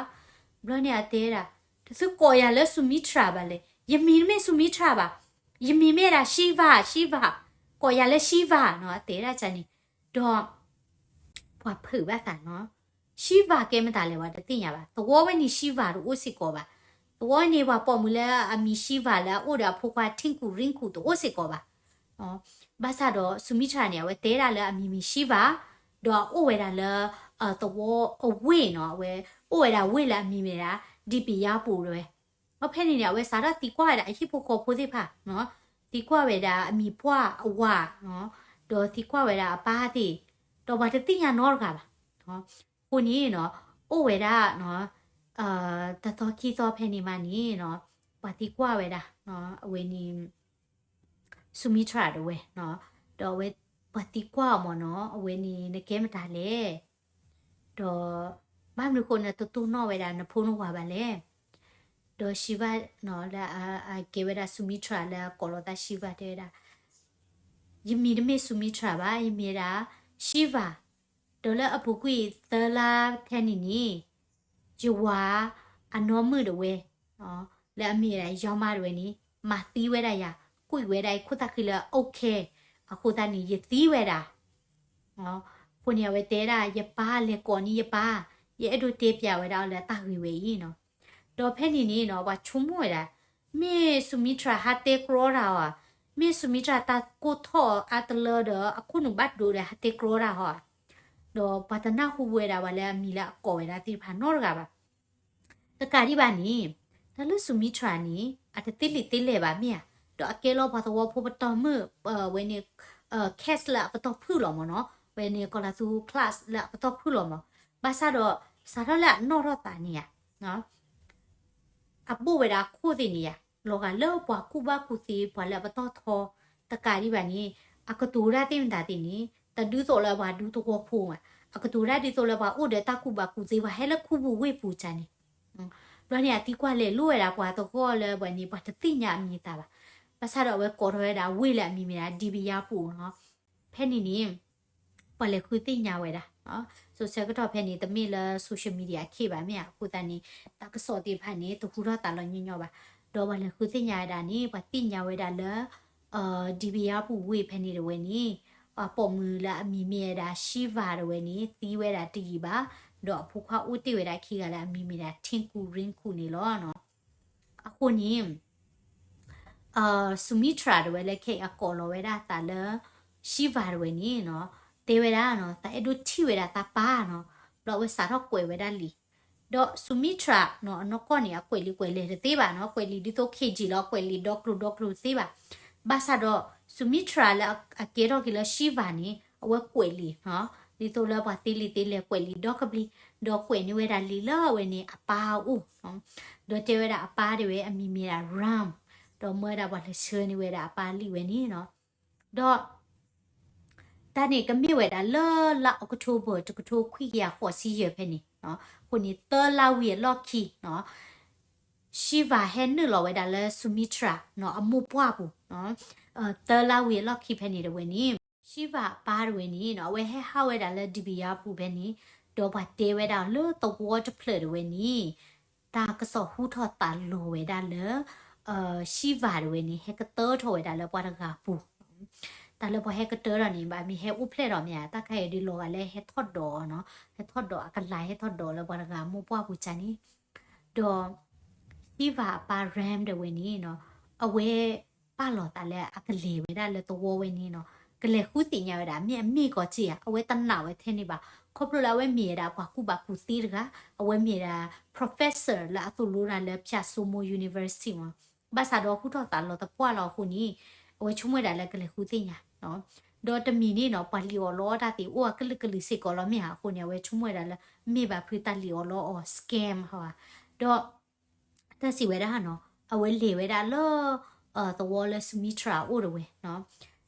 ဘျီန့ၣ်အတဲဒၣ် တသုကိးယၤလၢ Sumitra ဘၣ်လဲၣ်, ယမံၤတမ့ၢ် Sumitra ဘၣ်, ယမံၤမ့ၢ်ဒၣ် Shiva, Shiva, ကိးယၤလၢ Shiva နီၤ, အတဲဒၣ်န့ၣ်. ဒီး ပှၤဖုးဘၣ်သးနီၤ, Shiva ကဲမတၤလဲၣ် ပှၤတသ့ၣ်ညါဘၣ်. သဝီဝဲန့ၣ် Shiva တအိၣ်စ့ၢ်ကီးဘၣ်. သဝီန့ၣ် ပှၤပိာ်မုၣ်လၢအမံၤ Shiva လၢအအိၣ်ဒီးအဖိခွါ Tinku Rinku တအိၣ်စ့ၢ်ကီးဘၣ်. ဘၣ်ဆၣ်ဒီး Sumitra န့ၣ် အဝဲတဲဒၣ်လၢအမံၤမ့ၢ် Shiva, ဒီးအအိၣ်ဝဲဒၣ်လၢ သဝီအဝ့ၢ်နီၤ, အဝဲအိၣ်ဝဲဒၣ်ဝ့ၢ်လၢအမံၤမ့ၢ်ဒၣ် Dibiyapur တဝဲ. ဒီးဖဲန့ၣ်န့ၣ် အဝဲစးထီၣ်သံကွၢ်ဝဲဒၣ်အဟံၣ်ဖိဃီဖိသ့ၣ်တဖၣ်, သံကွၢ်ဝဲဒၣ်အမံၤပှၢ်အဝၤ, ဒီးသံကွၢ်ဝဲဒၣ်အပၢ်သ့ၣ်, ဒီးပှၤတသ့ၣ်ညါနီတဂၤဘၣ်. အဃိန့ၣ်နီၤ အိၣ်ဝဲဒၣ် တသီခံသီဖဲန့ၣ်မးန့ၣ်နီၤ, ပှၤသံကွၢ်ဝဲဒၣ် အဝဲန့ၣ် Sumitra တဝဲ, ဒီးအဝဲ ပှၤသံကွၢ်အီၤမ့ၢ်နီၤ, အဝဲန့ၣ် နကဲမတၤလဲၣ်, ဒီး ဘၣ်မနုၤဃိနတတိၢ်နီၣ်ဝဲဒၣ်နဖိနဝၤဘၣ်လဲၣ်. ဒီး Shiva နီၤ လၢအကဲဝဲဒၣ် Sumitra လၢအကိးလီၤသး Shiva တဲဝဲဒၣ် ယမံၤတမ့ၢ် Sumitra ဘၣ်, ယမံၤဒၣ် Shiva, ဒီးလၢအပူၤကွံာ်သၢလါထဲန့ၣ်န့ၣ် ယဝၤအနီၢ်မုၣ်တဝဲ လၢအမ့ၢ်ဒၣ် Yama တဝဲန့ၣ် မၤသံဝဲဒၣ်ယၤ, ကွံာ်ဝဲဒၣ်အံၤ ခိၣ်သၣ်ဃံလၢအအိၣ်ခဲ, အဃိသတးန့ၣ် ယသံဝဲဒၣ်. အဃိန့ၣ် အဝဲတဲဒၣ် ယပၢ်လဲၤကိးန့ၢ်ယပၢ်, ယအဲၣ်ဒိးတဲပျးဝဲဒၣ်အီၤလၢတၢ်ဂ့ၢ်ဝဲအံၤနီၤ. ဒီးဖဲန့ၣ်န့ၣ်နီၤ ပှၤဆိကမိၣ်ဝဲဒၣ် မ့ၢ် Sumitra ဟးတဲကြီတၢ်ဧါ, မ့ၢ် Sumitra တၢ်ကိၢ်ထီၣ်အါတလၢဒီး အခိၣ်နူာ်ဘၣ်ဒိဒီး ဟးတဲကြီတၢ်ဧါ. ဒီးပှၤတနၢ်ဟူဝဲဒၣ်ပှၤလၢအမံၤလၢအကိးဝဲဒၣ်သ့ၣ်တဖၣ်နီတဂၤဘၣ်. တကးဒံးဘၣ်န့ၣ် တၢ်လၢ Sumitra န့ၣ် အတသ့လံာ်သ့လဲၢ်ဘၣ်မ့ၢ်ဧါ, ဒီးအကဲလီၤပှၤသဝီဖိပတီၢ်မုၣ် ဝဲန့ၣ် class လၢအပတီၢ်ဖုၣ်လီၤမ့ၢ်နီၤ, ဝဲန့ၣ်ကီၤလၤသူ class လၢအပတီၢ်ဖုၣ်လီၤမ့ၢ်, ဘၣ်ဆၣ်ဒီး စးထီၣ်လၢအနီၣ်ထီၣ်သးန့ၣ်ဧါ အဘိၣ်ဝဲဒၣ်အခိၣ်သ့ၣ်န့ၣ်ဧါ, လီၤဂာ်လၢပှၤကူၣ်ဘၣ်ကူၣ်သ့ ပှၤလၢအပတီၢ်ထီ တကးဒံးဘၣ်န့ၣ် အကတိၤတၢ်သ့ၣ်မတၤသ့ၣ်န့ၣ် တဒ်သိးလၢပှၤဒူသဝီဖိမး, အကတိၤတၢ်ဒ်သိးလၢပှၤအိၣ်ဒီးတၢ်ကူၣ်ဘၣ်ကူၣ်သ့ ပှၤဟဲလၢခူပူၤဝ့ၢ်ပူၤန့ၣ်. ဘျီန့ၣ် အသံကွၢ်လဲၤလိဝဲဒၣ်ပှၤသဂီၢ်လၢပှၤန့ၣ် ပှၤတသ့ၣ်ညါအမံၤအသၣ်ဘၣ်. ဘၣ်ဆၣ်ဒီးအဝဲကိးထီၣ်ဝဲဒၣ်ဝ့ၢ်လၢအမံၤမ့ၢ်ဒၣ် ဒံဘံယါပူၤနီၤ. ဖဲန့ၣ်န့ၣ် ပှၤလဲၤဃုသ့ၣ်ညါဝဲဒၣ်, စိၤဆၢကတီၢ်ဖဲန့ၣ် တမ့ၢ်လၢ social media အခ့ဘၣ်မ့ၢ်ဧါ, အဃိသတးန့ၣ် တၢ်ကစီၣ်သ့ၣ်တဖၣ်န့ၣ် တဟူထီၣ်သးလီၤညီညီဘၣ်. ဒီးပှၤလဲၤဃုသ့ၣ်ညါဝဲဒၣ်န့ၣ် ပှၤသ့ၣ်ညါဝဲဒၣ်လၢ ဒံဘံယါပူၤဝ့ၢ်ဖဲန့ၣ်တဝဲန့ၣ် ပှၤပိာ်မုၣ်လၢအမံၤမ့ၢ်ဝဲဒၣ် Shiva တဝဲန့ၣ် သံဝဲဒၣ်တယံာ်ဘၣ်, ဒီးအဖိခွါအိၣ်တ့ၢ်ဝဲဒၣ်ခံဂၤလၢအမံၤမ့ၢ်ဒၣ် Tinku Rinku န့ၣ်လီၤ. အဃိန့ၣ် Sumitra တဝဲလၢခဲအံၤအကိးလီၤဝဲဒၣ်အသးလၢ Shiva တဝဲန့ၣ်နီၤ, တဲဝဲဒၣ်နီၤ သးအဲၣ်ဒိးထံၣ်ဝဲဒၣ်သးပၢ်နီၤ, ဘျီအဝဲစးထီၣ်ကွဲးဝဲဒၣ်လံာ်, ဒီး Sumitra နီၤ အနီၢ်ကီၢ်န့ၣ် အကွဲးလံာ်ကွဲးလဲၢ်တသ့ဘၣ်နီၤ, ကွဲးလံာ်ဒ်သိး KG လီၤ ကွဲးလံာ်ဒီကျိၤဒီကျိၤတသ့ဘၣ်. ဘၣ်ဆၣ်ဒီး Sumitra လၢအကဲထီၣ်က့ၤလၢ Shiva န့ၣ် အဝဲကွဲးလံာ်နီၤ, ဒ်သိးလၢပှၤသ့လံာ်သ့လဲၢ် ကွဲးလံာ်ဒီကဘျံး, ဒီးကွဲးန့ၢ်ဝဲဒၣ်လံာ်လၢအဝဲန့ၣ်အပၢ်အအိၣ် ဒီးတဲဝဲဒၣ်အပၢ်တဝဲအမံၤမ့ၢ်ဒၣ် Ram, ဒီးမၢဝဲဒၣ်ပှၤလဲၤဆှၢန့ၢ်ဝဲဒၣ်အပၢ်လံာ်ဝဲန့ၣ်နီၤ. ဒီး တၢ်န့ၣ်ကမ့ၢ်ဝဲဒၣ်လၢလါ October တကထိခွံကယၤဃိးဆံယဲၢ်ဖဲန့ၣ်, အဃိန့ၣ် သၢလါဝံၤအလီၢ်ခံနီၤ, Shiva ဟဲနုာ်လီၤဝဲဒၣ်လၢ Sumitra နီၤ အမိၢ်ပှၢ်ပူၤ, သၢလါဝံၤအလီၢ်ခံဖဲန့ၣ်တဝဲန့ၣ် Shiva အပၢ်တဝဲန့ၣ်နီၤ အဝဲဟဲဟးဝဲဒၣ်လၢ ဒံဘံယါပူၤဖဲန့ၣ်, ဒီးပှၤတဲဝဲဒၣ်လၢသဝီတဖျၢၣ်တဝဲန့ၣ် တၢ်ကစီၣ်ဟူထီၣ်သးလီၤဝဲဒၣ်လၢ Shiva တဝဲန့ၣ် ဟဲကတၢထီၣ်ဝဲဒၣ်လၢပှၤတဂၤအပူၤ, တၢ်လၢပှၤဟဲကတၢထီၣ်န့ၣ် ဘၣ်မ့ၢ်ဟဲအိၣ်ဖျဲၣ်ဒီးမ့ၢ်ဧါ, တၢ်ခါအံၤဒုးလီၤဂာ်လၢဟဲထီၣ်ဒိးနီၤ, ဟဲထီၣ်ဒိးအကလၤ ဟဲထီၣ်ဒိးလၢပှၤတဂၤအမိၢ်ပှၢ်ပူၤန့ၣ်, ဒီး Shiva အပၢ် Ram ဒၣ်ဝဲန့ၣ်နီၤ, အဝဲပာ်လီၤသးလၢအကလဲၤဝဲဒၣ်လၢသဝီဝဲန့ၣ်နီၤ, ကလဲၤဃုသ့ၣ်ညါဝဲဒၣ် မ့ၢ်အမ့ၢ်ကီးစ့ဧါ, အဝဲတနာ်ဝဲထဲန့ၣ်ဘၣ်. ခီဖျိလၢအဝဲမ့ၢ်ဝဲဒၣ်ပှၤကူၣ်ဘၣ်ကူၣ်သ့တဂၤ, အဝဲမ့ၢ်ဝဲဒၣ် professor လၢအသိၣ်လိတၢ်လၢ ဖၠၣ်စိမိ University မး, ဘၣ်ဆၣ်ဒီးဟူထီၣ်သးလီၤသပှၢ်လီၤအဃိန့ၣ်, အဝဲဆိကမိၣ်ဝဲဒၣ်လၢကလဲၤဃုသ့ၣ်ညါ ဒီးတမံၤန့ၣ်နီၤ ပှၤလံၣ်အီၣ်လီအီၣ်တၢ်သ့ၣ်အိၣ်အကလုာ်ကလုာ်စ့ၢ်ကီးလီၤမ့ၢ်ဧါ. အဃိန့ၣ် အဝဲဆိကမိၣ်ဝဲဒၣ်လၢ မ့ၢ်ဘၣ်ဖုတၢ်လံၣ်အီၣ်လီအီၣ် scam ဟီဧါ. ဒီး တၢ်စံးဝဲဒၣ်နီၤ, အဝဲလဲၤဝဲဒၣ်လၢ သဝီလၢ Sumitra အိၣ်ဒၣ်ဝဲနီၤ,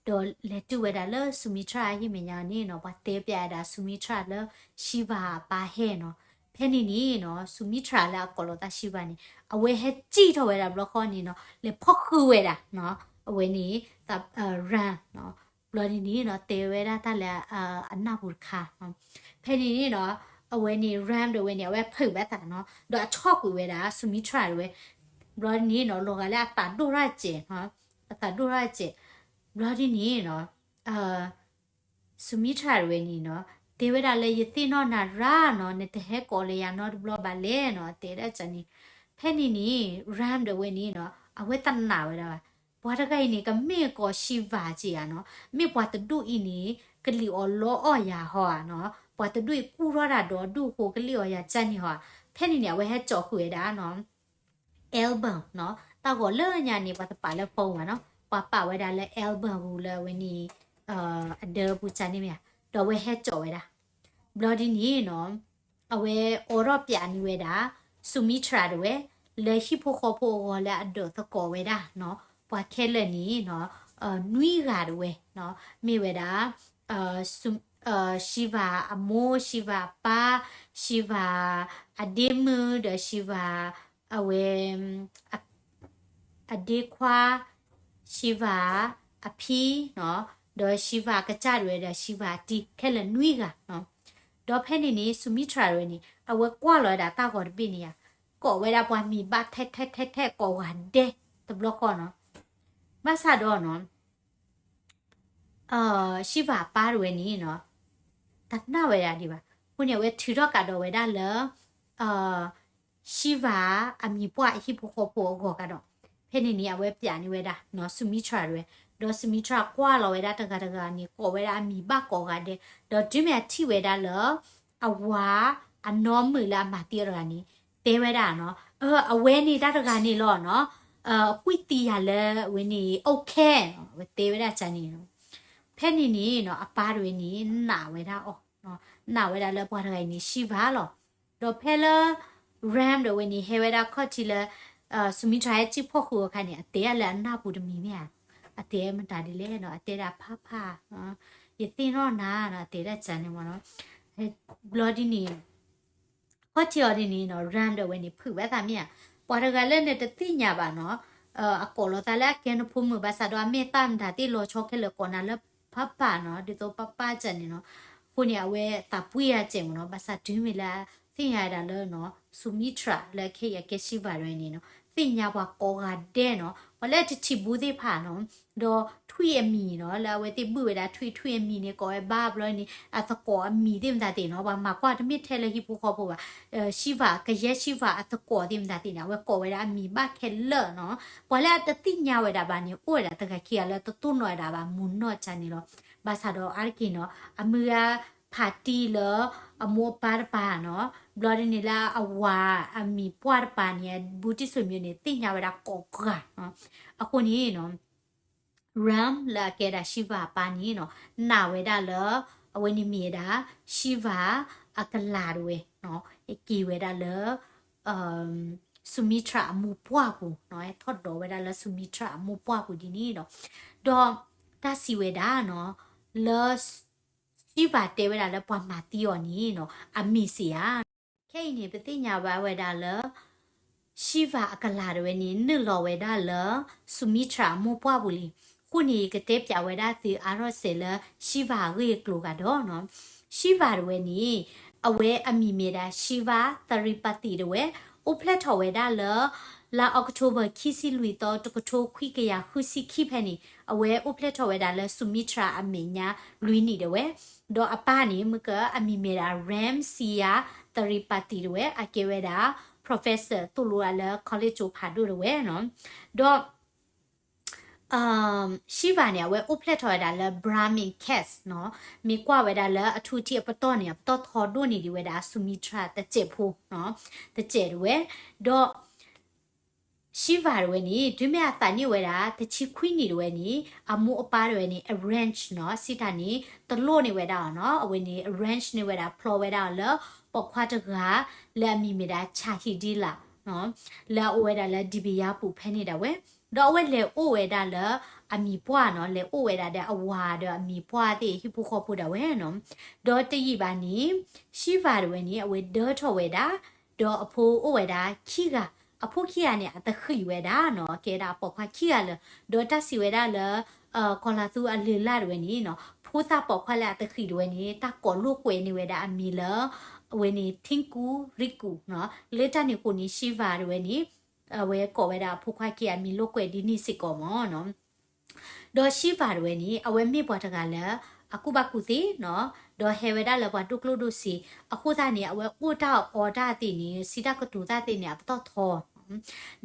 ဒီးလဲၤတုၤဝဲဒၣ်လၢ Sumitra အဟံၣ်မဲာ်ညါန့ၣ်နီၤ, ပှၤတဲပၠးဝဲဒၣ် Sumitra လၢ Shiva အပၢ်ဟဲနီၤ. ဖဲန့ၣ်န့ၣ်နီၤ Sumitra လၢအကိးလီၤသး Shiva န့ၣ် အဝဲဟဲစံၣ်ထီၣ်ဝဲဒၣ်ဘျီဃီန့ၣ်နီၤ လဲၤဖီၣ်ဃုာ်ဝဲဒၣ်နီၤ, အဝဲန့ၣ် Ram နီၤ. ဘျီဒ်န့ၣ်နီၤ တဲဝဲဒၣ်တၢ်လၢအနၢ်ပူၤတခါနီၤ. ဖဲန့ၣ်န့ၣ်နီၤ အဝဲန့ၣ် Ram ဒၣ်ဝဲန့ၣ် အဝဲဖုးဘၣ်သးနီၤ, ဒီးအဆီၣ်ကွံာ်ဝဲဒၣ် Sumitra ဒၣ်ဝဲ, ဘျီဒ်န့ၣ်နီၤ လီၤဂာ်လၢအသးဒိၣ်ထီၣ်စဲး, အသးဒိၣ်ထီၣ်စဲး, ဘျီဒ်န့ၣ်နီၤ Sumitra ဒၣ်ဝဲန့ၣ်နီၤ တဲဝဲဒၣ်လၢ ယသ့ၣ်နီၣ်နၤရၣ်နီၤ, နတဟဲကိးလၢယၤနီတဘျီဘၣ်လဲၣ်နီၤ တဲဒၣ်န့ၣ်. ဖဲန့ၣ်န့ၣ် Ram ဒၣ်ဝဲန့ၣ်နီၤ အဝဲတနာ်ဝဲဒၣ်ဘၣ်. ပှၤတဂၤအံၤန့ၣ် ကမ့ၢ်ကီး Shiva က့ဧါနီၤ, မ့ၢ်ပှၤတဒူၣ်အံၤန့ၣ် ကလံၣ်အီၣ်လီအီၣ်ယၤဟီဧါနီၤ, ပှၤတဒူၣ်အံၤကူၣ်ထီၣ်တၢ်ဒီးဒူၣ်အဃိ ကလံၣ်အီၣ်ယၤကန့ၣ်ဟီဧါ. ဖဲန့ၣ်န့ၣ် အဝဲဟဲစိာ်ဃုာ်ဝဲဒၣ်နီၤ album နီၤ, တၢ်ဂီၤလၢညါန့ၣ် ပှၤတပာ်လၢ phone ဘၣ်နီၤ, ပှၤပာ်ဝဲဒၣ်လၢ album ပူၤလၢအဝဲန့ၣ် အဒၢပူၤကန့ၣ်မ့ၢ်ဧါ, ဒီးအဝဲဟဲစိာ်ဝဲဒၣ်. ဘျီဒ်န့ၣ်နီၤ အဝဲအိးထီၣ်ပၠးန့ၢ်ဝဲဒၣ် Sumitra ဒၣ်ဝဲ လၢဟံၣ်ဖိဃီဖိအဂီၢ်လၢအဒၢးသကိးဝဲဒၣ်နီၤ, ပှၤခဲလၢာ်န့ၣ်နီၤ နွံဂၤဒၣ်ဝဲနီၤ, မ့ၢ်ဝဲဒၣ် Shiva အမိၢ်, Shiva အပၢ်, Shiva အဒ့မုၣ်ဒီး Shiva အဝဲ အဒ့ခွါ, Shiva အဖံနီၤ, ဒီး Shiva အကစၢ်ဒၣ်ဝဲဒီး Shiva အတံၤ ခဲလၢာ်နွံဂၤနီၤ. ဒီးဖဲန့ၣ်န့ၣ် Sumitra ဒၣ်ဝဲန့ၣ် အဝဲကွၢ်လီၤဝဲဒၣ်တၢ်ဂီၤတဘ့ၣ်န့ၣ်ဧါ, ကိးဝဲဒၣ်ပှၤမံၤဘၣ်ထဲထဲထဲထဲကိးဂၤဒဲးတဘျီဃီနီၤ. ဘၣ်ဆၣ်ဒီးနီၤ Shiva အပၢ်ဒၣ်ဝဲန့ၣ်နီၤ တနာ်ဝဲဒၣ်ဒံးဘၣ်. အဃိန့ၣ် အဝဲထုးထီၣ်ကးဒီးဝဲဒၣ်လၢ Shiva အမံၤပှၢ်အဟံၣ်ဖိဃီဖိအဂီၢ်ကဒီး, ဖဲန့ၣ်န့ၣ် အဝဲပၠးန့ၢ်ဝဲဒၣ်နီၤ Sumitra ဒၣ်ဝဲ, ဒီး Sumitra ကွၢ်လီၤဝဲဒၣ်တဂၤတဂၤန့ၣ် ကိးဝဲဒၣ်အမံၤဘၣ်ကိးဂၤဒဲး, ဒီးတုၤမ့ၢ်အထံၣ်ဝဲဒၣ်လၢ အဝၤအနီၢ်မုာ်လၢအမၤသံအီၤတဂၤန့ၣ် တဲဝဲဒၣ်နီၤ, အဝဲန့ၣ်တၢ်တဂၤန့ၣ်လီၤနီၤ, ကွံာ်သံယၤလၢဝဲန့ၣ် အိၣ်ခဲနီၤ, အဝဲတဲဝဲဒၣ်ကန့ၣ်နီၤ. ဖဲန့ၣ်န့ၣ်နီၤ အပၢ်ဒၣ်ဝဲန့ၣ် နာ်ဝဲဒၣ်အီၤ, နာ်ဝဲဒၣ်လၢပှၤတဂၤအံၤန့ၣ် Shiva လီၤ. ဒီးဖဲလၢ Ram ဒၣ်ဝဲန့ၣ် ဟဲဝဲဒၣ်ခီၣ်ထံးလၢ Sumitra ဟဲစံၣ်ဖီၣ်ဃုာ်အခါန့ၣ် အတဲဒၣ်လၢအနၢ်ပူၤတမံၤမ့ၢ်ဧါ, အတဲမတၤဒ်လဲၣ်နီၤ, အတဲဒၣ်ဖးဖး ယသ့ၣ်နီၣ်နၤနီၤ အတဲဒၣ်ကန့ၣ်မ့ၢ်နီၤ. ဘျီဒ်န့ၣ် ခီၣ်ထံးအီၤဒ်န့ၣ်နီၤ Ram ဒၣ်ဝဲန့ၣ် ဖုးဘၣ်သးမ့ၢ်ဧါ, ပှၤတဂၤလၢနတသ့ၣ်ညါဘၣ်နီၤ, အကိးလီၤသးလၢအကဲနဖိမုၣ် ဘၣ်ဆၣ်ဒီးအမ့ၢ်သၣ်မတၤသ့ၣ်လီၤဆီခဲလၢာ်ကိးနၤလၢဖးဖးနီၤ, ဒ်သိးဖးဖးကန့ၣ်နီၤ. အဃိန့ၣ် အဝဲသးပှံၢ်အစဲးမ့ၢ်နီၤ, ဘၣ်ဆၣ်တုၤမ့ၢ်လၢသ့ၣ်ညါဝဲဒၣ်လၢနီၤ Sumitra လၢခဲအံၤအကဲ Shiva ဒၣ်ဝဲန့ၣ်နီၤ သ့ၣ်ညါပှၤကိးဂၤဒဲးနီၤ, ပှၤလၢအတထံၣ်ဘူးသ့ၣ်တဖၣ်နီၤ, ဒီးထွံၣ်အမံၤနီၤ လၢအဝဲသ့ၣ်ဘုၣ်ဝဲဒၣ်ထွံၣ် ထွံၣ်အမံၤန့ၣ် ကိးဝဲဘၣ်ဘျီန့ၣ် အသကိးအမံၤသ့ၣ်မတၤသ့ၣ်နီၤ, ပှၤမၤကွၢ်တမ့ၢ်ထဲလၢဟံၣ်ဖိဃီဖိဘၣ်, Shiva ကယဲၢ် Shiva အသကိးသ့ၣ်မတၤသ့ၣ်န့ၣ် အဝဲကိးဝဲဒၣ်အမံၤဘၣ်ခဲလၢာ်နီၤ. ပှၤလၢအတသ့ၣ်ညါဝဲဒၣ်ဘၣ်န့ၣ် အိၣ်ဝဲဒၣ်တဂၤခံဂၤလၢတတိၢ်နီၣ်ဝဲဒၣ်ဘၣ် မုၢ်နီၢ်ကန့ၣ်လီၤ. ဘၣ်ဆၣ်ဒီးအါတက့ၢ်နီၤ အမုၢ်ဂၤဖးတံၢ်လၢအမိၢ်အပၢ်တပၤနီၤ, ဘျီဒ်န့ၣ်လၢအဝၤအမံၤပှၢ်တပၤန့ၣ် ဘူးတံၢ်စိၤမံၤန့ၣ် သ့ၣ်ညါဝဲဒၣ်ကိးဂၤနီၤ. အဃိန့ၣ်နီၤ Ram လၢအကဲဒၣ် Shiva အပၢ်န့ၣ်နီၤ နာ်ဝဲဒၣ်လၢ အဝဲန့ၣ်မ့ၢ်ဝဲဒၣ် Shiva အကလၤဒၣ်ဝဲနီၤ, က့ၤဝဲဒၣ်လၢ Sumitra အမိၢ်ပှၢ်ပူၤနီၤ, ထီၣ်ဒိးဝဲဒၣ်လၢ Sumitra အမိၢ်ပှၢ်ပူၤဒ်န့ၣ်ဒီး, ဒီးတၢ်စံးဝဲဒၣ်နီၤ လၢ Shiva တဲဝဲဒၣ်လၢပှၤမၤသံအီၤန့ၣ်နီၤ အမ့ၢ်စ့ၢ်ဧါ. ခဲအံၤန့ၣ် ပသ့ၣ်ညါဘၣ်ဝဲဒၣ်လၢ Shiva အကလၤဒၣ်ဝဲန့ၣ် နုာ်လီၤဝဲဒၣ်လၢ Sumitra အမိၢ်ပှၢ်ပူၤလံ. အဃိန့ၣ် ယကတဲပၠးဝဲဒၣ်သုအါထီၣ်စဲးလၢ Shiva အဂ့ၢ်အကျိၤဂၤဒီးနီၤ. Shiva ဒၣ်ဝဲန့ၣ် အဝဲအမံၤမ့ၢ်ဒၣ် Shiva Tirupati ဒၣ်ဝဲ, အိၣ်ဖျဲၣ်ထီၣ်ဝဲဒၣ်လၢ လါအီးကထိဘၢၣ် ခံဆံလွံၢ်သီ တကထိခွံကယၤဃုဆံခံဖဲန့ၣ် အဝဲအိၣ်ဖျဲၣ်ထီၣ်ဝဲဒၣ်လၢ Sumitra အမဲာ်ညါလွံၢ်နံၣ်ဒၣ်ဝဲ, ဒီးအပၢ်န့ၣ် မ့ၢ်ကအမံၤမ့ၢ်ဒၣ် Ram Siya Tirupati ဒၣ်ဝဲ, အကဲဝဲဒၣ် professor သိၣ်လိအီၤလၢ college ကၠိဖးဒိၣ်တဝဲနီၤ. ဒီး Shiva န့ၣ် အဝဲအိၣ်ဖျဲၣ်ထီၣ်ဝဲဒၣ်လၢ Brahmin caste နီၤ, မ့ၢ်ကွၢ်ဝဲဒၣ်လၢအထူအထံးအပတီၢ်န့ၣ် အပတီၢ်ထီဒိၣ်န့ၢ်ဒံးဝဲဒၣ် Sumatra တစဲးဖိ, တစဲးတဝဲ, ဒီး Shiva တဝဲန့ၣ် တုၤမ့ၢ်အသးနံၣ်ဝဲဒၣ် တဆံခွံနံၣ်တဝဲန့ၣ် အမိၢ်အပၢ်တဝဲန့ၣ် arrange နီၤ, စံးတၢ်န့ၣ် တလိၣ်န့ၢ်ဝဲဒၣ်အီၤနီၤ, အဝဲန့ၣ် arrange န့ၢ်ဝဲဒၣ် ဖျီဝဲဒၣ်အီၤလၢ ပိာ်ခွါတဂၤ လၢအမံၤမ့ၢ်ဒၣ် Chahidila နီၤ, လၢအအိၣ်ဝဲဒၣ်လၢ ဒံဘယါပူၤဖဲန့ၣ်ဒၣ်ဝဲ, ဒီးအဝဲလဲၤအိၣ်ဝဲဒၣ်လၢအမံၤပှၢ်နီၤ, လဲၤအိၣ်ဝဲဒၣ်ဒီးအဝၤဒီးအမံၤပှၢ်သ့ၣ် ဟံၣ်ဖိဃီဖိဒၣ်ဝဲနီၤ. ဒီးတယံာ်ဘၣ်န့ၣ် Shiva တဝဲန့ၣ် အဝဲဒၢထီၣ်ဝဲဒၣ်, ဒီးအဖိအိၣ်ဝဲဒၣ်ခံဂၤ, အဖိခံဂၤန့ၣ် အတဃံးဝဲဒၣ်နီၤ, ကဲဒၣ်အပိာ်ခွါခံဂၤလၢာ်, ဒီးတၢ်စံးဝဲဒၣ်လၢ ကီၤလၤသူအလုၢ်အလၢ်တဝဲန့ၣ်နီၤ, ဖိသၣ်ပိာ်ခွါလၢအတဃံးတဝဲန့ၣ် တၢ်ကိးလိာ်ကွဲးန့ၢ်ဝဲဒၣ်အမံၤလၢ အဝဲန့ၣ် Tinku Riku နီၤ, လၢတၢ်န့ၣ်အဃိန့ၣ် Shiva တဝဲန့ၣ် အဝဲကိးဝဲဒၣ်အဖိခွါခံဂၤအမံၤလိာ်ကွဲးဒ်န့ၣ်စ့ၢ်ကီးမ့ၢ်နီၤ. ဒီး Shiva တဝဲန့ၣ် အဝဲမ့ၢ်ပှၤတဂၤလၢ အကူၣ်ဘၣ်ကူၣ်သ့နီၤ, ဒီးဟဲဝဲဒၣ်လၢပှၤဒိၣ်ကျိၣ်ဒိၣ်စ့, အဃိသတးန့ၣ် အဝဲအိၣ်တၢ်အီၣ်တၢ်သ့ၣ်န့ၣ် စံးတၢ်ကတိၤတၢ်သ့ၣ်န့ၣ် အပတီၢ်ထီ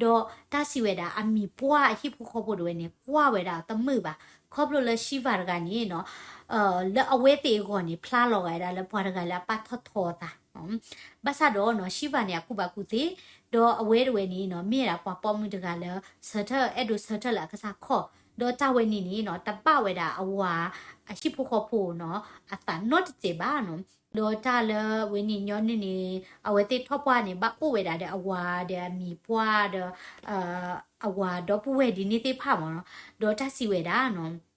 ဒီးတၢ်စံးဝဲဒၣ်အမံၤပှၢ်အဟံၣ်ဖိဃီဖိတဝဲန့ၣ် ကွၢ်ဝဲဒၣ်တမုာ်ဘၣ်, ခီဖျိလၢ Shiva တဂၤန့ၣ်နီၤ, လၢအဝဲသ့ၣ်အဂီၢ်န့ၣ် ဖျါလီၤဂာ်ဝဲဒၣ်လၢပှၤတဂၤလၢအပၢ်ထီၣ်ထီအသး, ဘၣ်ဆၣ်ဒီးနီၤ Shiva န့ၣ် အကူၣ်ဘၣ်ကူၣ်သ့, ဒီးအဝဲတဝဲန့ၣ်နီၤ မ့ၢ်ဝဲဒၣ်ပှၤပိာ်မုၣ်တဂၤလၢ ဆၢထၢၣ် အဲၣ်ဒိးဆၢထၢၣ်လၢအကစၢ်ခီၣ်, ဒီးတၢ်ဝဲန့ၣ်န့ၣ်နီၤ တဘၣ်ဝဲဒၣ်အဝၤ အဟံၣ်ဖိဃီဖိနီၤ အသးနီတစဲးဘၣ်နီၤ, ဒီးတၢ်လၢဝဲန့ၣ်ညီနုၢ်န့ၣ် အဝဲသ့ၣ်ထီၣ်ပှၢ်န့ၣ် ဘၣ်အိၣ်ဝဲဒၣ်ဒီးအဝၤဒီးအမံၤပှၢ်ဒီး အဝၤဒီပုၢ်ဝဲၢ်ဒ်န့ၣ်သ့ၣ်တဖၣ်မ့ၢ်နီၤ, ဒီးတၢ်စံးဝဲဒၣ်နီၤ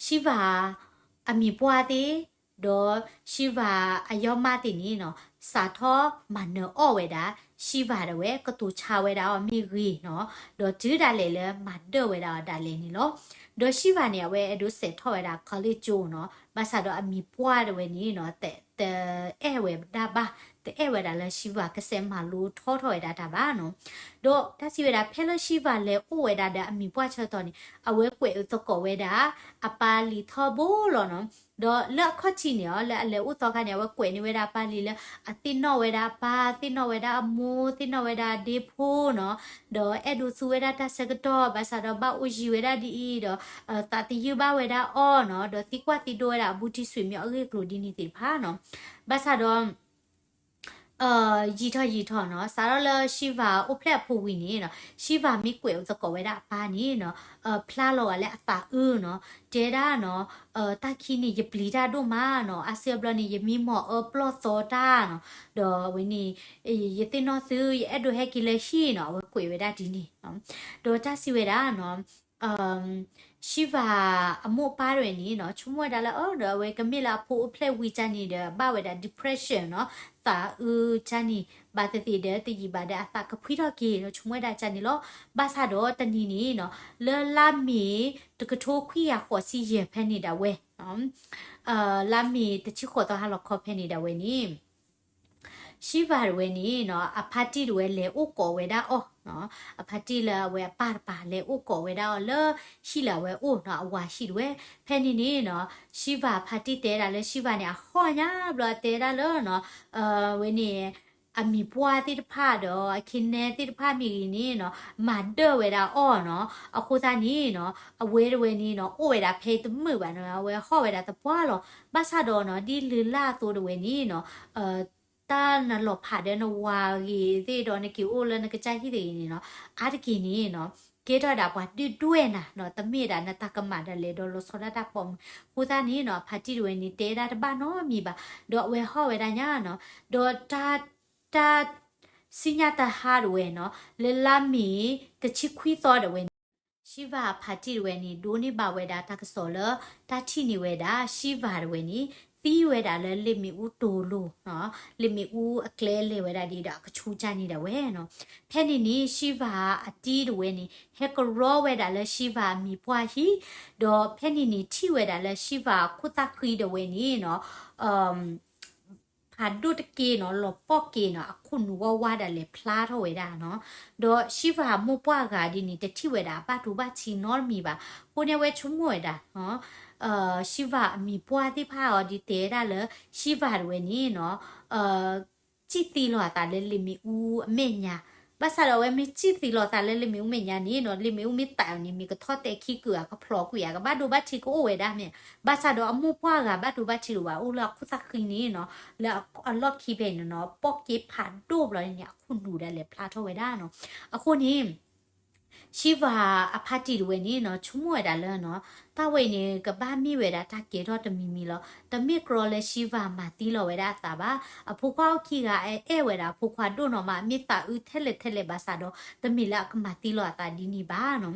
Shiva အမံၤပှၢ်သ့ၣ်, ဒီး Shiva အယီၢ်မၢ်သ့ၣ်န့ၣ်နီၤ စးထီၣ်မၤနၢၤအီၣ်ဝဲဒၣ် Shiva တဝဲ ကတိၤဆါဝဲဒၣ်အီၤမ့ၢ်ဂ့ၤနီၤ, ဒီးတုၤဒၣ်လဲာ်လၢမၤဒၢၣ်ဝဲဒၣ်အီၤဒၣ်လဲာ်န့ၣ်လီၤ. ဒီး Shiva န့ၣ် အဝဲအဲၣ်ဒိးစဲးထီၣ်ဝဲဒၣ် college ကၠိနီၤ, ဘၣ်ဆၣ်ဒီးအမံၤပှၢ်တဝဲန့ၣ်နီၤ တအဲၣ်ဝဲဒၣ်ဘၣ်, တအဲၣ်ဝဲဒၣ်လၢ Shiva ကစဲးမၤလိထီထီၣ်ဝဲဒၣ်တၢ်ဘၣ်နီၤ. ဒီးတၢ်စံးဝဲဒၣ် ဖဲလၢ Shiva လဲၤအိၣ်ဝဲဒၣ်ဒီးအမံၤပှၢ်ဆၢကတီၢ်န့ၣ် အဝဲကွဲးသကိးဝဲဒၣ် အပၢ်လံၤထီဘိလီၤနီၤ. ဒီးလၢအခီၣ်ထံးန့ၣ်အီၤ လၢအလဲၤအိၣ်သီခါန့ၣ် အဝဲကွဲးန့ၢ်ဝဲဒၣ်အပၢ်လံၤလၢ အသ့ၣ်နီၣ်ဝဲဒၣ်အပၢ်, သ့ၣ်နီၣ်ဝဲဒၣ်အမိၢ်, သ့ၣ်နီၣ်ဝဲဒၣ်အဒ့ဖိနီၤ. ဒီးအဲၣ်ဒိးသူဝဲဒၣ်တၢ်ဆၢကတီၢ် ဘၣ်ဆၣ်ဒီးဘၣ်အိၣ်ယံၤဝဲဒၣ်ဒ်အံၤဒီး သးသယုၢ်ဘၣ်ဝဲဒၣ်အီၤနီၤ, ဒီးသံကွၢ်သံဒိၣ်ဝဲဒၣ်အဘူးတံၢ်ဆွေမျိုးအဂ့ၢ်အကျိၤဒ်န့ၣ်သ့ၣ်တဖၣ်နီၤ. ဘၣ်ဆၣ်ဒီး ယံာ်ထီၣ်ယံာ်ထီၣ်နီၤ, စးထီၣ်လၢ Shiva အိၣ်ဖျဲၣ်အဖိဝံၤန့ၣ်နီၤ, Shiva မ့ၢ်ကွဲးသကိးဝဲဒၣ်အပၢ်န့ၣ်နီၤ, ဖျါလီၤဂာ်လၢအသးအုးနီၤ, တဲဒၣ်နီၤ, တၢ်ခံန့ၣ် ယပျံၤတၢ်ဒိၣ်မးနီၤ, အါစုအါဘျီန့ၣ် ယမံမီၢ်အၢပျီၢ်သီတၢ်နီၤ, ဒီးဝဲန့ၣ် ယသ့ၣ်နီၣ်သု ယအဲၣ်ဒိးဟဲက့ၤလၢဟံၣ်နီၤ, အဝဲကွဲးဝဲဒၣ်ဒ်န့ၣ်နီၤ. ဒီးတၢ်စံးဝဲဒၣ်နီၤ Shiva အမိၢ်အပၢ်တဝဲန့ၣ်နီၤ ဆိကမိၣ်ဝဲဒၣ်လၢ အၢ ဒီးအဝဲကမ့ၢ်လၢအဖိအိၣ်ဖျဲၣ်ဝံၤကၢ်န့ၣ်ဒီး ဘၣ်ဝဲဒၣ် depression နီၤ, သးအုးကၢ်န့ၣ် ဘၣ်သ့ၣ်သ့ၣ်ဒီး တယံာ်ဘၣ်ဒီးအသးကဖှံထီၣ်က့ၤနီၤ, ဆိကမိၣ်ဝဲဒၣ်ကၢ်န့ၣ်လီၤ. ဘၣ်ဆၣ်ဒီးတနံၤန့ၣ်နီၤ လၢလါမ့ၤ တကထိခွံကယၤဃိးဆံယဲၢ်ဖဲန့ၣ်ဒၣ်ဝဲ လါမ့ၤတဆံဃိးသီဟါလီၤခီဖဲန့ၣ်ဒၣ်ဝဲန့ၣ် Shiva တဝဲန့ၣ်နီၤ အဖါတံၢ်တဝဲလဲၤအိၣ်ကိးဝဲဒၣ်အီၤနီၤ, အဖါတံၢ်လၢအဝဲအပၢ်တပၤလဲၤအိၣ်ကိးဝဲဒၣ်အီၤလၢဟံၣ်လၢအဝဲအိၣ်နီၤ, အဝၤဟံၣ်တဝဲ. ဖဲန့ၣ်န့ၣ်နီၤ Shiva အဖါတံၢ်တဲဒၣ်လၢ Shiva န့ၣ် အဟီၣ်ညါဘျီအတဲဒၣ်လၢနီၤ ဝဲန့ၣ် အမံၤပှၢ်သ့ၣ်တဖၣ်ဒီး အခ့နဲသ့ၣ်တဖၣ်မ့ၢ်ဂ့ၤန့ၣ်နီၤ မၤဒၢၣ်ဝဲဒၣ်အီၤနီၤ. အဃိသတးန့ၣ်နီၤ အဝဲတဝဲန့ၣ်နီၤ အိၣ်ဝဲဒၣ်ဖဲအံၤတမုာ်ဘၣ်နီၤ, အဝဲဟီၣ်ဝဲဒၣ်သပှၢ်လီၤ. ဘၣ်ဆၣ်ဒီးနီၤ ဒ်လုၢ်လၢ်အသိးတဝဲန့ၣ်နီၤ တၢ်နလီၤဖးဒီးနဝၤဂ့ၤသ့ၣ်ဒီး နက့ၤအိၣ်လၢနကစၢ်ဟံၣ်တဂ့ၤန့ၣ်နီၤ အါတက့ၢ်န့ၣ်နီၤ ကဲထီၣ်ဒၣ်ပှၤဒုၣ်ဒွဲၣ်နၤနီၤ, တမ့ၢ်ဒၣ်နတၢ်ကမၣ်ဒီးလဲၤဒီးလီၤဆီဒၣ်တၢ်ပိာ်မုၣ်. အဃိသတးန့ၣ်နီၤ အဖါတံၢ်တဝဲန့ၣ် တဲဒၣ်တဘၣ်နီတမံၤဘၣ်, ဒီးအဝဲဟီၣ်ဝဲဒၣ်ညါနီၤ. ဒီးတၢ် တၢ် စံညါတဟါတဝဲနီၤ လၢလါမ့ၤ တဆံခွံသီတဝဲန့ၣ် Shiva အဖါတံၢ်တဝဲန့ၣ် ဒိးန့ၢ်ဘၣ်ဝဲဒၣ်တၢ်ကစီၣ်လၢ တၢ်ထံၣ်န့ၢ်ဝဲဒၣ် Shiva တဝဲန့ၣ် သံဝဲဒၣ်လၢလ့ၣ်မ့ၣ်အူတိၤလိၤနီၤ, လ့ၣ်မ့ၣ်အူအကျဲလဲၤဝဲဒၣ်ဒ်ဒီး အကဆူးကၢ်န့ၣ်ဒၣ်ဝဲနီၤ. ဖဲန့ၣ်န့ၣ် Shiva အတံၢ်တဝဲန့ၣ် ဟဲကရီဝဲဒၣ်လၢ Shiva အမံၤပှၢ်ဟံၣ်, ဒီးဖဲန့ၣ်န့ၣ် ထံၣ်ဝဲဒၣ်လၢ Shiva အခိၣ်သၣ်ဃံတဝဲန့ၣ်နီၤ ဖးဒိၣ်တက့ၢ်နီၤ, လီၤပှီၢ်က့ၤနီၤ, အခိၣ်နူာ်ဝါဝါဒၣ်လဲာ်ဖျါထီၣ်ဝဲဒၣ်နီၤ. ဒီး Shiva အမိၢ်ပှၢ်ဂၤဒ်န့ၣ် တထံၣ်ဝဲဒၣ်အဘၣ်တူဘၣ်ထံနီတမံၤဘၣ်. အဃိန့ၣ် အဝဲဆိကမိၣ်ဝဲဒၣ် Shiva အမံၤပှၢ်သ့ၣ်တဖၣ်အီၤ ဒ်တဲဝဲဒၣ်လၢ Shiva တဝဲန့ၣ်နီၤ စံၣ်သံလီၤအသးလၢလံာ်မ့ၣ်အူအမဲာ်ညါ, ဘၣ်ဆၣ်ဒီးအဝဲမ့ၢ်စံၣ်သံလီၤအသးလၢလံာ်မ့ၣ်အူမဲာ်ညါန့ၣ်နီၤ လံာ်မ့ၣ်အူမ့ၢ်သးအီၤန့ၣ် မ့ၢ်ကထီၣ်တဲာ်ခံကုာ်ဧါ ကဖျိးကွံာ်ဧါ ကဘၣ်ဒိဘၣ်ထံးကအိၣ်ဝဲဒၣ်မ့ၢ်, ဘၣ်ဆၣ်ဒီးအမိၢ်ပှၢ်ဂၤဘၣ်ဒိဘၣ်ထံးတအိၣ်ဘၣ် အိၣ်လၢအခိၣ်သၣ်ဃံန့ၣ်နီၤ လၢအလီၢ်ခံဖဲန့ၣ်နီၤ ပိာ်က့ဖးဒိၣ်ဘျီန့ၣ် အခိၣ်နူာ်ဒၣ်လဲာ်ဖျါထီၣ်ဝဲဒၣ်နီၤ, အဃိန့ၣ် Shiva အဖါတံၢ်တဝဲန့ၣ်နီၤ ဆိကမိၣ်ဝဲဒၣ်လၢနီၤ တၢ်ဝဲအံၤန့ၣ် ကဘၣ်မ့ၢ်ဝဲဒၣ်တၢ်ကဲထီၣ်တမံၤမံၤလီၤ. တမ့ၢ်ကြီလၢ Shiva မၤသံလီၤဝဲဒၣ်အသးဘၣ်. အဖိခွါအိၣ်ခံဂၤ အအဲၣ်ဝဲဒၣ်အဖိခွါဒိၣ်နီၤမး အမ့ၢ်သးအုးထဲလဲၣ်ထဲလဲၣ်ဘၣ်ဆၣ်ဒီး တမ့ၢ်လၢအကမၤသံလီၤအသးဒ်န့ၣ်ဘၣ်နီၤ.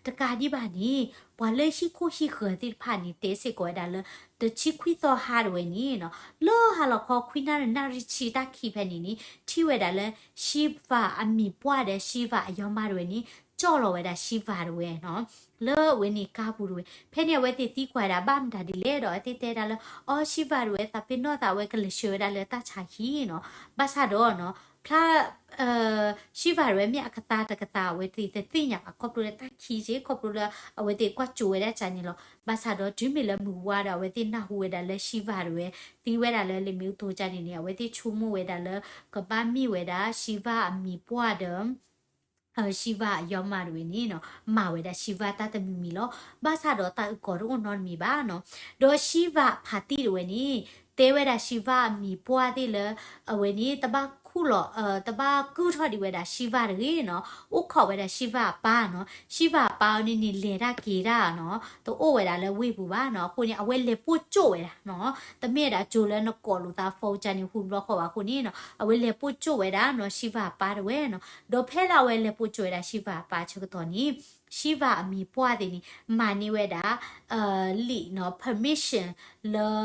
တကးဒံးဘၣ်န့ၣ် ပှၤလၢဟံၣ်ခိၣ်ဟံၣ်ဃၢၤသ့ၣ်တဖၣ်န့ၣ် တဲစ့ၢ်ကီးဝဲဒၣ်လၢ တဆံခွံသီဟါတဝဲန့ၣ်နီၤ လၢဟါလီၤခီ ခွံနၣ်ရံၣ် နၣ်ရံၣ်ဆံတၢ်ခံဖဲန့ၣ်န့ၣ် ထံၣ်ဝဲဒၣ်လၢ Shiva အမံၤပှၢ်ဒီး Shiva အယီၤမါတဝဲန့ၣ် ကၠီၣ်လီၤဝဲဒၣ် Shiva တဝဲနီၤ လၢအဝဲန့ၣ်ကါပူၤတဝဲ. ဖဲန့ၣ်အဝဲသ့ၣ်သံကွၢ်ဝဲဒၣ် ဘၣ်မတၤဒ်လဲၣ်ဒီး အဝဲသ့ၣ်တဲဒၣ်လၢ အိ Shiva တဝဲ သးပ့ၤနီၣ်သး အဝဲကလဲၤဆှၢဝဲဒၣ်လၢတၢ်ဆါဟံၣ်နီၤ. ဘၣ်ဆၣ်ဒီးနီၤ ဖျါ Shiva တဝဲမ့ၢ်အကသါတကသါ အဝဲသ့ၣ်တသ့ၣ်ညါဘၣ် ခီဖျိလၢတၢ်ခံစ့ၢ် ခီဖျိလၢအဝဲသ့ၣ်ကွၢ်ကၠိဝဲဒၣ်ကန့ၣ်လီၤ. ဘၣ်ဆၣ်ဒီးတုၤမ့ၢ်လၢမုၢ်ဝါဒီး အဝဲသ့ၣ်နၢ်ဟူဝဲဒၣ်လၢ Shiva တဝဲ သံဝဲဒၣ်လၢလံာ်မ့ၣ်အူကၠိန့ၣ်န့ၣ် အဝဲသ့ၣ်ဆိကမိၣ်ဝဲဒၣ်လၢ ကဘၣ်မ့ၢ်ဝဲဒၣ် Shiva အမံၤပှၢ်ဒီး Shiva အယီၤမါတဝဲန့ၣ်နီၤ မၤဝဲဒၣ် Shiva တၢ်တမံၤမံၤလီၤ. ဘၣ်ဆၣ်ဒီးတၢ်အုၣ်ကီၤတအိၣ်နီတမံၤဘၣ်နီၤ. ဒီး Shiva အဖါတံၢ်တဝဲန့ၣ် တဲဝဲဒၣ် Shiva အမံၤပှၢ်သ့ၣ်လၢ အဝဲန့ၣ် တဘၣ်ခူၣ်လီၤ တဘၣ်ကုၢ်ထီၣ်ဒံးဝဲဒၣ် Shiva တဂ့ၤနီၤ. အိၣ်ခိးဝဲဒၣ် Shiva အပၢ်နီၤ. Shiva အပၢ်အီၤန့ၣ်န့ၣ် လဲၤတၢ်က့ၤတၢ်နီၤ တအိၣ်ဝဲဒၣ်လၢဝ့ၢ်ပူၤဘၣ်နီၤ. အဃိန့ၣ် အဝဲလဲၤပိာ်ကၠိၣ်ဝဲဒၣ်နီၤ. တမ့ၢ်ဒၣ်ကၠိလၢနကိးလိာ်သး phone ကန့ၣ် ဟူတဘျီဃီဘၣ်အဃိန့ၣ်နီၤ အဝဲလဲၤပိာ်ကၠိၣ်ဝဲဒၣ်နီၤ Shiva အပၢ်တဝဲနီၤ. ဒီးဖဲလၢအဝဲလဲၤပိာ်ကၠိၣ်ဝဲဒၣ် Shiva အပၢ်ဆၢကတီၢ်န့ၣ် Shiva အမံၤပှၢ်သ့ၣ်န့ၣ် မၤန့ၢ်ဝဲဒၣ် လံာ်နီၤ permission လၢ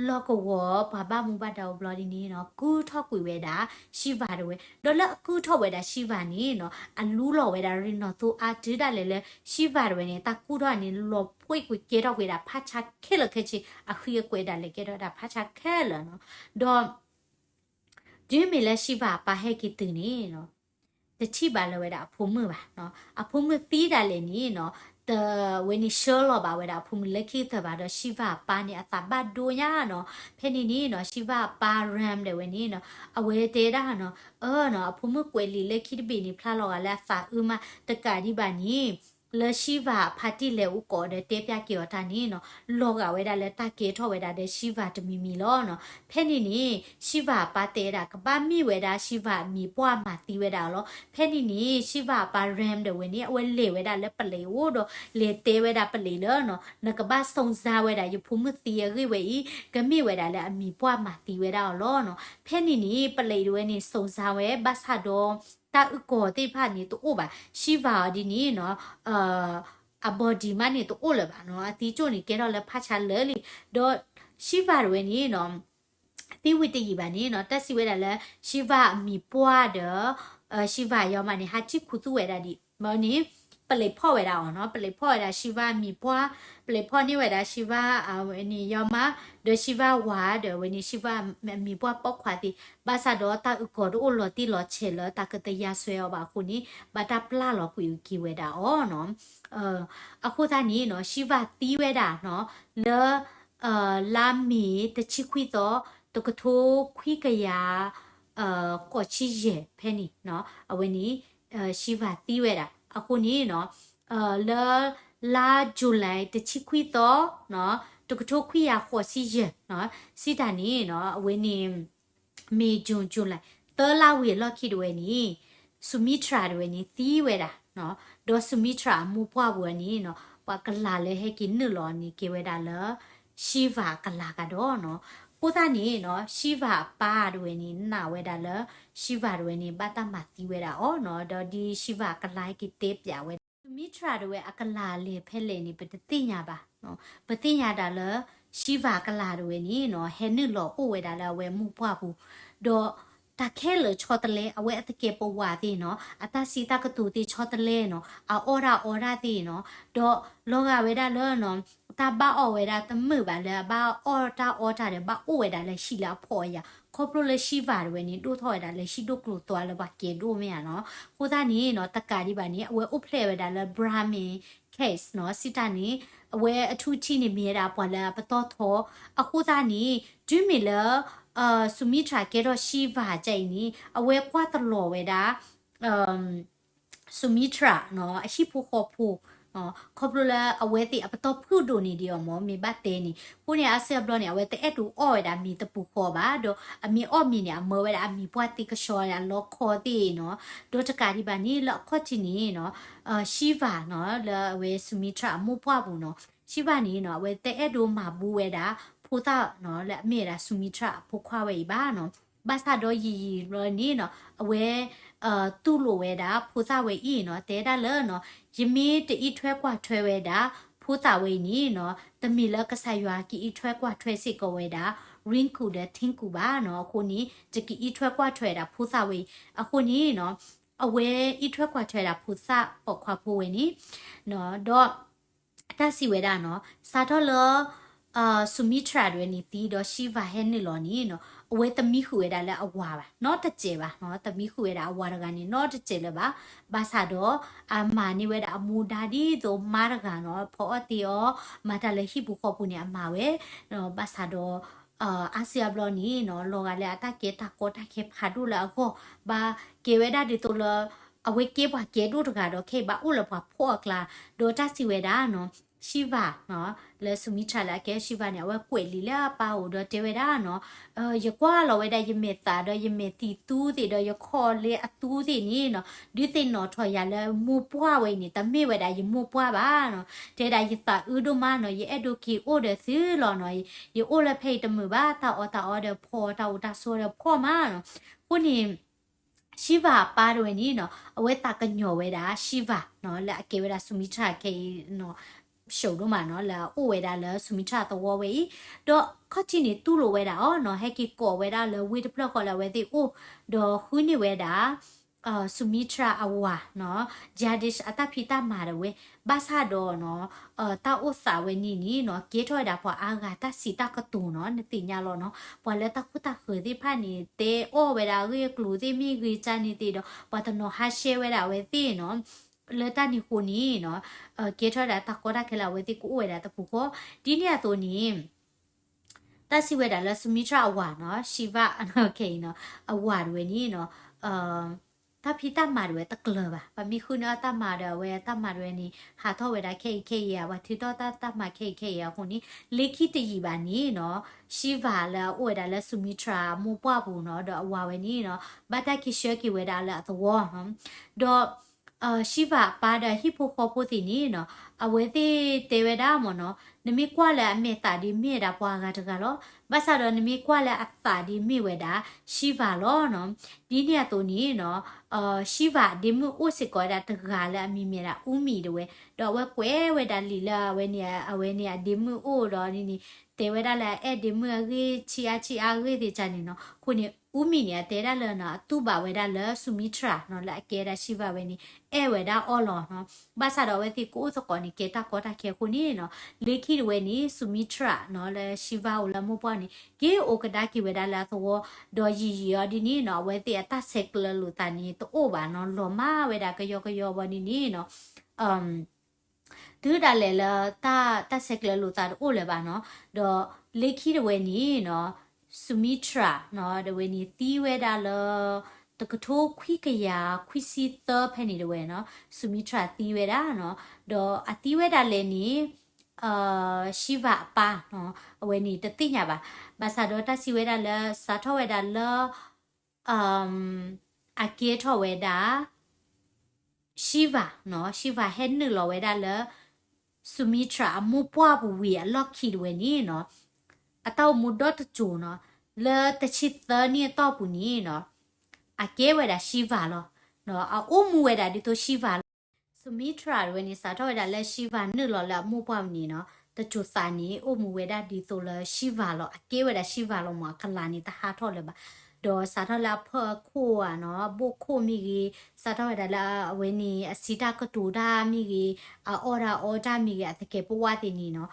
လီၢ်ကဝီၤပှၤဘၣ်မူဘၣ်ဒါအိၣ်ဘျီဒ်န့ၣ်နီၤ ကုၢ်ထီၣ်ကွံာ်ဝဲဒၣ် Shiva တဝဲ. ဒီးလၢအကုၢ်ထီၣ်ဝဲဒၣ် Shiva န့ၣ်နီၤ အလူလီၤဝဲဒၣ်ရ့နီၣ်သိအါတုၤဒၣ်လဲာ်လၢ Shiva တဝဲန့ၣ် တၢ်ကူၣ်ထီၣ်န့ၣ် လီၤပှ့ၢ်ကွံာ်ကဲထီၣ်ကွံာ်ဒၣ် ဖးဆါခဲလၢာ်ခဲဆ့ အဃံအကွဲးဒၣ်လဲာ်ကဲထီၣ်ဝဲဒၣ်ဖးဆါခဲလၢာ်နီၤ. ဒီး တုၤမ့ၢ်လၢ Shiva အပၢ်ဟဲက့ၤတုၤန့ၣ်နီၤ တထံၣ်ဘၣ်လၢၤဝဲဒၣ်အဖိမုၣ်ဘၣ်နီၤ. အဖိမုၣ်သံဒၣ်လဲာ်န့ၣ်နီၤ တဝဲန့ၣ်ဆှၢလီၤဘၣ်ဝဲဒၣ်အဖိမုၣ်လၢခံကတၢၢ်ဘၣ်ဒီး Shiva အပၢ်န့ၣ် အသးဘၣ်ဒိညါနီၤ. ဖဲန့ၣ်န့ၣ်နီၤ Shiva အပၢ် Ram ဒၣ်ဝဲန့ၣ်နီၤ အဝဲတဲဒၣ်နီၤ အၢနီၤ အဖိမုၣ်ကွဲးလံာ်လၢခံတဘ့ၣ်န့ၣ် ဖျါလီၤဂာ်လၢအသးအုးမး တကးဒံးဘၣ်န့ၣ် လၢ Shiva အဖါတံၢ်လဲၤအိၣ်ကိးဒီးတဲပျၢ်က့ၤအီၤတၢ်န့ၣ်နီၤ လီၤဂာ်ဝဲဒၣ်လၢတၢ်ကဲထီၣ်ဝဲဒၣ်ဒီး Shiva တမံၤမံၤလီၤနီၤ. ဖဲန့ၣ်န့ၣ် Shiva အပၢ်တဲဝဲဒၣ် ကဘၣ်မ့ၢ်ဝဲဒၣ် Shiva အမံၤပှၢ်မၤသံဝဲဒၣ်အီၤလီၤ. ဖဲန့ၣ်န့ၣ် Shiva အပၢ် Ram ဒၣ်ဝဲန့ၣ် အဝဲလဲၤဝဲဒၣ်လၢပလံးအိၣ်ဒီး လဲၤတဲဝဲဒၣ်ပလံးလၢနီၤ နကဘၣ်စုံစမ်းဝဲဒၣ် ယဖိမုၣ်သံအဂ့ၢ်ဝဲအံၤ ကမ့ၢ်ဝဲဒၣ်လၢအမံၤပှၢ်မၤသံဝဲဒၣ်အီၤလီၤနီၤ. ဖဲန့ၣ်န့ၣ် ပလံးဒၣ်ဝဲန့ၣ် စုံစမ်းဝဲ ဘၣ်ဆၣ်ဒီး တၢ်အုၣ်ကီၤသ့ၣ်တဖၣ်န့ၣ်တအိၣ်ဘၣ်. Shiva အီၤဒ်န့ၣ်နီၤ အ body မးန့ၣ်တအိၣ်လၢၤဘၣ်နီၤ အသံကၠိၣ်န့ၣ် ကဲထီၣ်လၢဖးဆါလၢာ်လံ. ဒီး Shiva တဝဲန့ၣ်နီၤ သံဝံၤတယံာ်ဘၣ်န့ၣ်နီၤ တၢ်စံးဝဲဒၣ်လၢ Shiva အမံၤပှၢ်ဒီး Shiva အယီၤမးန့ၣ် ဟးထံၣ်ခူသူၣ်ဝဲဒၣ်ဒံး ဘၣ်န့ၣ် ပလံးဖီၣ်ဝဲဒၣ်အီၤနီၤ ပလံးဖီၣ်ဝဲဒၣ် Shiva အမံၤပှၢ် ပလံးဖီၣ်န့ၢ်ဝဲဒၣ် Shiva အဝဲန့ၣ်ယီၤမး ဒီး Shiva ဝၤဒီး အဝဲန့ၣ် Shiva အမံၤပှၢ်ပိာ်ခွါသ့ၣ် ဘၣ်ဆၣ်ဒီးတၢ်အုၣ်ကီၤတအိၣ်လီၤတံၢ်လီၤဆဲးလၢတၢ်ကတယါဆွဲအီၤဘၣ်အဃိန့ၣ် ဘၣ်တၢ်ပျၢ်လီၤကွံာ်က့ၤဝဲဒၣ်အီၤနီၤ. အဃိသတးန့ၣ်နီၤ Shiva သံဝဲဒၣ်နီၤ လၢ လါမ့ၤတဆံခွံသီ တကထိခွံကယၤ ဃိးဆံယဲၢ်ဖဲန့ၣ်နီၤ အဝဲန့ၣ် Shiva သံဝဲဒၣ် အဃိန့ၣ်နီၤ လၢ လါ July တဆံခွံသီ တကထိခွံကယၤဃိးဆံယဲၢ်နီၤ စံးတၢ်န့ၣ်နီၤ အဝဲန့ၣ် May June July သၢလါဝံၤအလီၢ်ခံတဝဲန့ၣ် Sumitra တဝဲန့ၣ် သံဝဲဒၣ်နီၤ ဒီး Sumitra အမိၢ်ပှၢ်ပူၤန့ၣ်နီၤ ပှၤကလၤလၢဟဲက့ၤနုာ်လီၤန့ၣ်ကဲဝဲဒၣ်လၢ Shiva အကလၤကဒီးနီၤ အဃိသတးန့ၣ်နီၤ Shiva အပၢ်တဝဲန့ၣ် နာ်ဝဲဒၣ်လၢ Shiva တဝဲန့ၣ် ဘၣ်တၢ်မၤသံဝဲဒၣ်အီၤနီၤ ဒီးဒ် Shiva အကလၤဟဲက့ၤတဲပၠးဝဲ Sumitra တဝဲအကလၤလဲၤဖဲလဲၣ်န့ၣ် ပတသ့ၣ်ညါဘၣ် ပသ့ၣ်ညါဒၣ်လၢ Shiva အကလၤတဝဲန့ၣ်နီၤ ဟဲနုာ်လီၤအိၣ်ဝဲဒၣ်လၢအဝဲမိၢ်ပှၢ်ပူၤ ဒီးတၢ်ခဲလၢာ်ဆီတလဲ အဝဲအသကဲးပဝးသ့ၣ်နီၤ အတၢ်စံးတၢ်ကတိၤသ့ၣ်ဆီတလဲနီၤ အအီၣ်တၢ်အီတၢ်သ့ၣ်နီၤ ဒီးလီၤဂာ်ဝဲဒၣ်လၢနီၤ တၢ်ဘၣ်အီၣ်ဝဲဒၣ်တမုာ်ဘၣ်လၢအဘၣ်အီၣ်တၢ်အီတၢ်ဒီး ဘၣ်အိၣ်ဝဲဒၣ်လၢဟံၣ်လၢအဖှီၣ်အယာ် ခီဖျိလၢ Shiva တဝဲန့ၣ် ဒိၣ်ထီၣ်ဝဲဒၣ်လၢဟံၣ်ဒိၣ်ကျိၤသွါလၢပှၤကဲဒိၣ်မ့ၢ်ဧါနီၤ. အဃိသတးန့ၣ်နီၤ တကးဒံးဘၣ်န့ၣ် အဝဲအိၣ်ဖျဲၣ်ဝဲဒၣ်လၢ Brahmin cult နီၤ စံးတၢ်န့ၣ် အဝဲအထူအထံးန့ၣ်မ့ၢ်ဝဲဒၣ်ပှၤလၢအပတီၢ်ထီ, အဃိသတးန့ၣ် တုၤမ့ၢ်လၢ Sumitra ကဲထီၣ် Shiva ကအံၤန့ၣ် အဝဲကွၢ်တလီၤဝဲဒၣ် Sumitra နီၤ အဟံၣ်ဖိဃီဖိ ခီဖျိလၢအဝဲသ့ၣ်အပတီၢ်ဖုၣ်ဒိၣ်န့ၢ်ဒံးအီၤမ့ၢ် မ့ၢ်ဘၣ်တဲန့ၣ် အဃိန့ၣ် အါစုအါဘျီန့ၣ် အဝဲတအဲၣ်ဒိးအီၣ်ဝဲဒၣ်မ့ၤတပူၤဃီဘၣ် ဒီးအမ့ၢ်အီၣ်မ့ၤန့ၣ် အမၢဝဲဒၣ်အမံၤပှၢ်သ့ကဆှီဒၣ်လီခီသ့ၣ်နီၤ. ဒီးတကးဒံးဘၣ်န့ၣ် လၢအခီၣ်ထံးန့ၣ်နီၤ Shiva နီၤ လၢအဝဲ Sumitra အမိၢ်ပှၢ်ပူၤနီၤ Shiva န့ၣ်နီၤ အဝဲတအဲၣ်ဒိးမၤဘူးဝဲဒၣ် ဖိသၣ်နီၤ လၢအမ့ၢ်ဝဲဒၣ် Sumitra အဖိခွါဝဲအံၤဘၣ်နီၤ. ဘၣ်ဆၣ်ဒီးယံာ်ယံာ်ဘျီန့ၣ်နီၤ အဝဲ တူၢ်လိာ်ဝဲဒၣ်ဖိသၣ်ဝဲအံၤနီၤ တဲဒၣ်လၢနီၤ ယမ့ၢ်တအံးထွဲကွၢ်ထွဲဝဲဒၣ် ဖိသၣ်ဝဲအံၤန့ၣ်နီၤ တမ့ၢ်လၢကစၢ်ယွၤကအံးထွဲကွၢ်ထွဲစ့ၢ်ကီးဝဲဒၣ် Rinku ဒီး Tinku ဘၣ်နီၤ. အဃိန့ၣ် ယကအံးထွဲကွၢ်ထွဲဝဲဒၣ်ဖိသၣ်ဝဲအံၤ အဃိန့ၣ်နီၤ အဝဲအံးထွဲကွၢ်ထွဲဝဲဒၣ်ဖိသၣ်ပိာ်ခွါဖိဝဲန့ၣ် ဒီး တၢ်စံးဝဲဒၣ်နီၤ စးထီၣ်လၢ Sumitra တဝဲန့ၣ်သံဒီး Shiva ဟဲနုာ်လီၤန့ၣ်နီၤ အဝဲတမံဃုာ်ဝဲဒၣ်လၢအဝၤဘၣ် နီတစဲးဘၣ်နီၤ တမံဃုာ်ဝဲဒၣ်အဝၤတဂၤန့ၣ် နီတစဲးလၢၤဘၣ်. ဘၣ်ဆၣ်ဒီး အမၤန့ၢ်ဝဲဒၣ်အမူဒါဒ်သိးမါတဂၤနီၤ ဖီအီၣ်တ့အီၣ် မၤတၢ်လၢဟံၣ်ပူၤဃီပူၤန့ၣ် အမၤဝဲ ဘၣ်ဆၣ်ဒီး အါစုအါဘျီန့ၣ်နီၤ လီၤဂာ်လၢအတၢ်ကဲတၢ်ကီတၢ်ခဲဖးဒိၣ်လၢအဂီၢ် ဘၣ်ကဲဝဲဒၣ်ဒ်သိးလၢ အဝဲကဲပှၤကဲဒိၣ်တဂၤဒီး ခဲအံၤဘၣ်အိၣ်လၢပှၤဖှီၣ်အကျါ ဒီးတၢ်စံးဝဲဒၣ်နီၤ Shiva နီၤ လၢ Sumitra လၢအကဲ Shiva န့ၣ် အဝဲကွဲးလံာ်လၢအပၢ်အအိၣ်ဒီးတဲဝဲဒၣ်နီၤ ယကွၢ်လီၤဝဲဒၣ်ယမဲာ်သးဒီးယမဲာ်သံးသူသ့ၣ်ဒီးယခီၣ်လ့အသူသ့ၣ်န့ၣ်နီၤ ဒုးသ့ၣ်နီၣ်ထီၣ်ယၤလၢမိၢ်ပှၢ်ဝဲအံၤန့ၣ် တမ့ၢ်ဝဲဒၣ်ယမိၢ်ပှၢ်ဘၣ်နီၤ တဲဒၣ်ယသးအုးဒိၣ်မးနီၤ ယအဲၣ်ဒိးက့ၤအိၣ်ဒီးသုလီၤနီၤ ယအိၣ်လၢဖဲအံၤတမုာ်ဘၣ် တၢ်အီၣ်တၢ်အီဒီးဖှီၣ် တၢ်အိၣ်တၢ်ဆိးဒီးဖှီၣ်မးနီၤ အဃိန့ၣ် Shiva အပၢ်တဝဲန့ၣ်နီၤ အဝဲသးကညီၤဝဲဒၣ် Shiva နီၤ လၢအကဲဝဲဒၣ် Sumitra ခဲအံၤနီၤ ရှုံးဒိၣ်မးနီၤ လၢအအိၣ်ဝဲဒၣ်လၢ Sumitra သဝီဝဲအံၤ ဒီးခီၣ်ထံးန့ၣ်တူၢ်လိာ်ဝဲဒၣ်အီၤနီၤ ဟဲက့ၤကိးဝဲဒၣ်လၢဝ့ၢ်တဖျၢၣ်ဃီလၢအဝဲသ့ၣ်အိၣ် ဒီးဃုန့ၢ်ဝဲဒၣ် Sumitra အဝၤနီၤ Jagdish အတၢ်ဖံးတၢ်မၤတဝဲ ဘၣ်ဆၣ်ဒီးနီၤ တၢ်အိၣ်သးဝဲန့ၣ်န့ၣ်နီၤ ကဲထီၣ်ဝဲဒၣ်ပှၤအါဂၤတၢ်စံးတၢ်ကတိၤနီၤ နသ့ၣ်ညါလီၤနီၤ ပှၤလၢတၢ်ခိတၢ်ဃၢၤသ့ၣ်တဖၣ်န့ၣ် တဲအီၣ်ဝဲဒၣ်အဂ့ၢ်အကျိၤသ့ၣ်မ့ၢ်ဂ့ၤကန့ၣ်သ့ၣ်ဒီး ပှၤတနီၤဟးရှဲဝဲဒၣ်အဝဲသ့ၣ်နီၤ လၢတၢ်န့ၣ်အဃိန့ၣ်နီၤ ကဲထီၣ်ဝဲဒၣ်တၢ်ကီတၢ်ခဲလၢအဝဲသ့ၣ်ကအိၣ်ဝဲဒၣ်တပူၤဃီ ဒ်န့ၣ်အသိးန့ၣ် တၢ်စံးဝဲဒၣ်လၢ Sumitra အဝၤနီၤ Shiva ခဲအံၤနီၤ အဝၤတဝဲန့ၣ်နီၤ တၢ်ဖံးတၢ်မၤတဝဲတကျၢၤဘၣ် ပမ့ၢ်ဃုန့ၢ်အီၣ်တၢ်မၤဒီးအဝဲတၢ်မၤတဝဲန့ၣ် ဟးထီၣ်ဝဲဒၣ်ခဲအံၤခဲအံၤဧါ ပှၤထုးထီၣ်တၢ်တၢ်မၤခဲအံၤခဲအံၤအဃိန့ၣ် လၢခံတယံာ်ဘၣ်န့ၣ်နီၤ Shiva လၢအအိၣ်ဝဲဒၣ်လၢ Sumitra မိၢ်ပှၢ်ပူၤနီၤ ဒီးအဝၤဝဲန့ၣ်နီၤ ဘၣ်တၢ်က့ၤဆှၢက့ၤဝဲဒၣ်လၢအသဝီနီၤ ဒီး Shiva အပၢ်ဒီးအဟံၣ်ဖိဃီဖိသ့ၣ်န့ၣ်နီၤ အဝဲသ့ၣ်တဲဝဲဒၣ်မ့ၢ်နီၤ နမ့ၢ်ကွၢ်လၢအမဲာ်သးဒ်မ့ၢ်ဝဲဒၣ်ပှၤဂၤတဂၤလီၤ ဘၣ်ဆၣ်ဒီးနမ့ၢ်ကွၢ်လၢအသးဒ်မ့ၢ်ဝဲဒၣ် Shiva လီၤနီၤ ဒ်န့ၣ်အသိးန့ၣ်နီၤ Shiva အဒ့မုၣ်အိၣ်စ့ၢ်ကီးဝဲဒၣ်တဂၤလၢအမံၤမ့ၢ်ဒၣ် Umi တဝဲ ဒီးအဝဲကွဲးဝဲဒၣ်လံာ်လၢအဝဲန့ၣ် အဝဲန့ၣ်အဒ့မုၣ်အိၣ်ဒီးန့ၣ် တဲဝဲဒၣ်လၢအအဲၣ်ဒ့မုၣ်အဂ့ၢ်ဆံးအါဆံးအါဂ့ၢ်သ့ၣ်တဖၣ်န့ၣ်နီၤ အဃိန့ၣ် Umi န့ၣ် အတဲဒၣ်လၢနီၤ အတူၢ်ဘၣ်ဝဲဒၣ်လၢ Sumitra နီၤ လၢအကဲဒၣ် Shiva ဝဲန့ၣ် အဲၣ်ဝဲဒၣ်အီၤလီၤနီၤ ဘၣ်ဆၣ်ဒီးအဝဲသ့ၣ်ကအိၣ်သကိးန့ၣ် ကဲတၢ်ကီတၢ်ခဲအဃိန့ၣ်နီၤ လၢခံတဝဲန့ၣ် Sumitra နီၤ လၢ Shiva အိၣ်လၢမိၢ်ပှၢ်န့ၣ် က့ၤအိၣ်ကဒါက့ၤဝဲဒၣ်လၢအသဝီ ဒီးယံာ်ယံာ်အီၤဒ်န့ၣ်နီၤ အဝဲသ့ၣ်အတၢ်ဆဲးကျၢလိာ်သးန့ၣ် တအိၣ်ဘၣ်နီၤ လီၤမၢ်ဝဲဒၣ်ကယီကယီဘၣ်ဒ်န့ၣ်နီၤ တုၤဒၣ်လဲာ်လၢတၢ် တၢ်ဆဲးကျၢလိာ်သးတအိၣ်လၢၤဘၣ်နီၤ ဒီးလၢခံတဝဲန့ၣ်နီၤ Sumitra နီၤ တဝဲန့ၣ်သံဝဲဒၣ်လၢ တကထိခွံကယၤခွံဆံသၢဖဲန့ၣ်တဝဲနီၤ Sumitra သံဝဲဒၣ်နီၤ ဒီးအသံဝဲဒၣ်လဲၣ်န့ၣ် Shiva အပၢ်နီၤ အဝဲန့ၣ်တသ့ၣ်ညါဘၣ် ဘၣ်ဆၣ်ဒီးတၢ်စံးဝဲဒၣ်လၢ စးထီၣ်ဝဲဒၣ်လၢ အကဲထီၣ်ဝဲဒၣ် Shiva နီၤ Shiva ဟဲနုာ်လီၤဝဲဒၣ်လၢ Sumitra အမိၢ်ပှၢ်ပူၤဝံၤအလီၢ်ခံတဝဲန့ၣ်နီၤ အတၢ်အိၣ်မူဒီတစိၤနီၤ လၢတဆံသၢနံၣ်အတီၢ်ပူၤန့ၣ်နီၤ အကဲဝဲဒၣ် Shiva လီၤ အအိၣ်မူဝဲဒၣ်ဒ်သိး Shiva လီၤ Sumitra တဝဲန့ၣ် စးထီၣ်ဝဲဒၣ်လၢ Shiva နုာ်လီၤလၢအမိၢ်ပှၢ်ပူၤန့ၣ်နီၤ တစိၤသးန့ၣ် အိၣ်မူဝဲဒၣ်ဒ်သိးလၢ Shiva လီၤ အကဲဝဲဒၣ် Shiva လီၤမး အကလၤန့ၣ် တဟးထီၣ်လၢၤဘၣ် ဒီးစးထီၣ်လၢအဖၢၣ်အခိၣ်ဧါနီၤ, အဘိၣ်ခိၣ်မ့ၢ်ဂ့ၤ, စးထီၣ်ဝဲဒၣ်လၢအဝဲန့ၣ် အစံတၢ်ကတိၤတၢ်မ့ၢ်ဂ့ၤ, အအီၣ်တၢ်အီတၢ်မ့ၢ်ဂ့ၤ, အသကဲးပဝၢ်သ့ၣ်န့ၣ်နီၤ,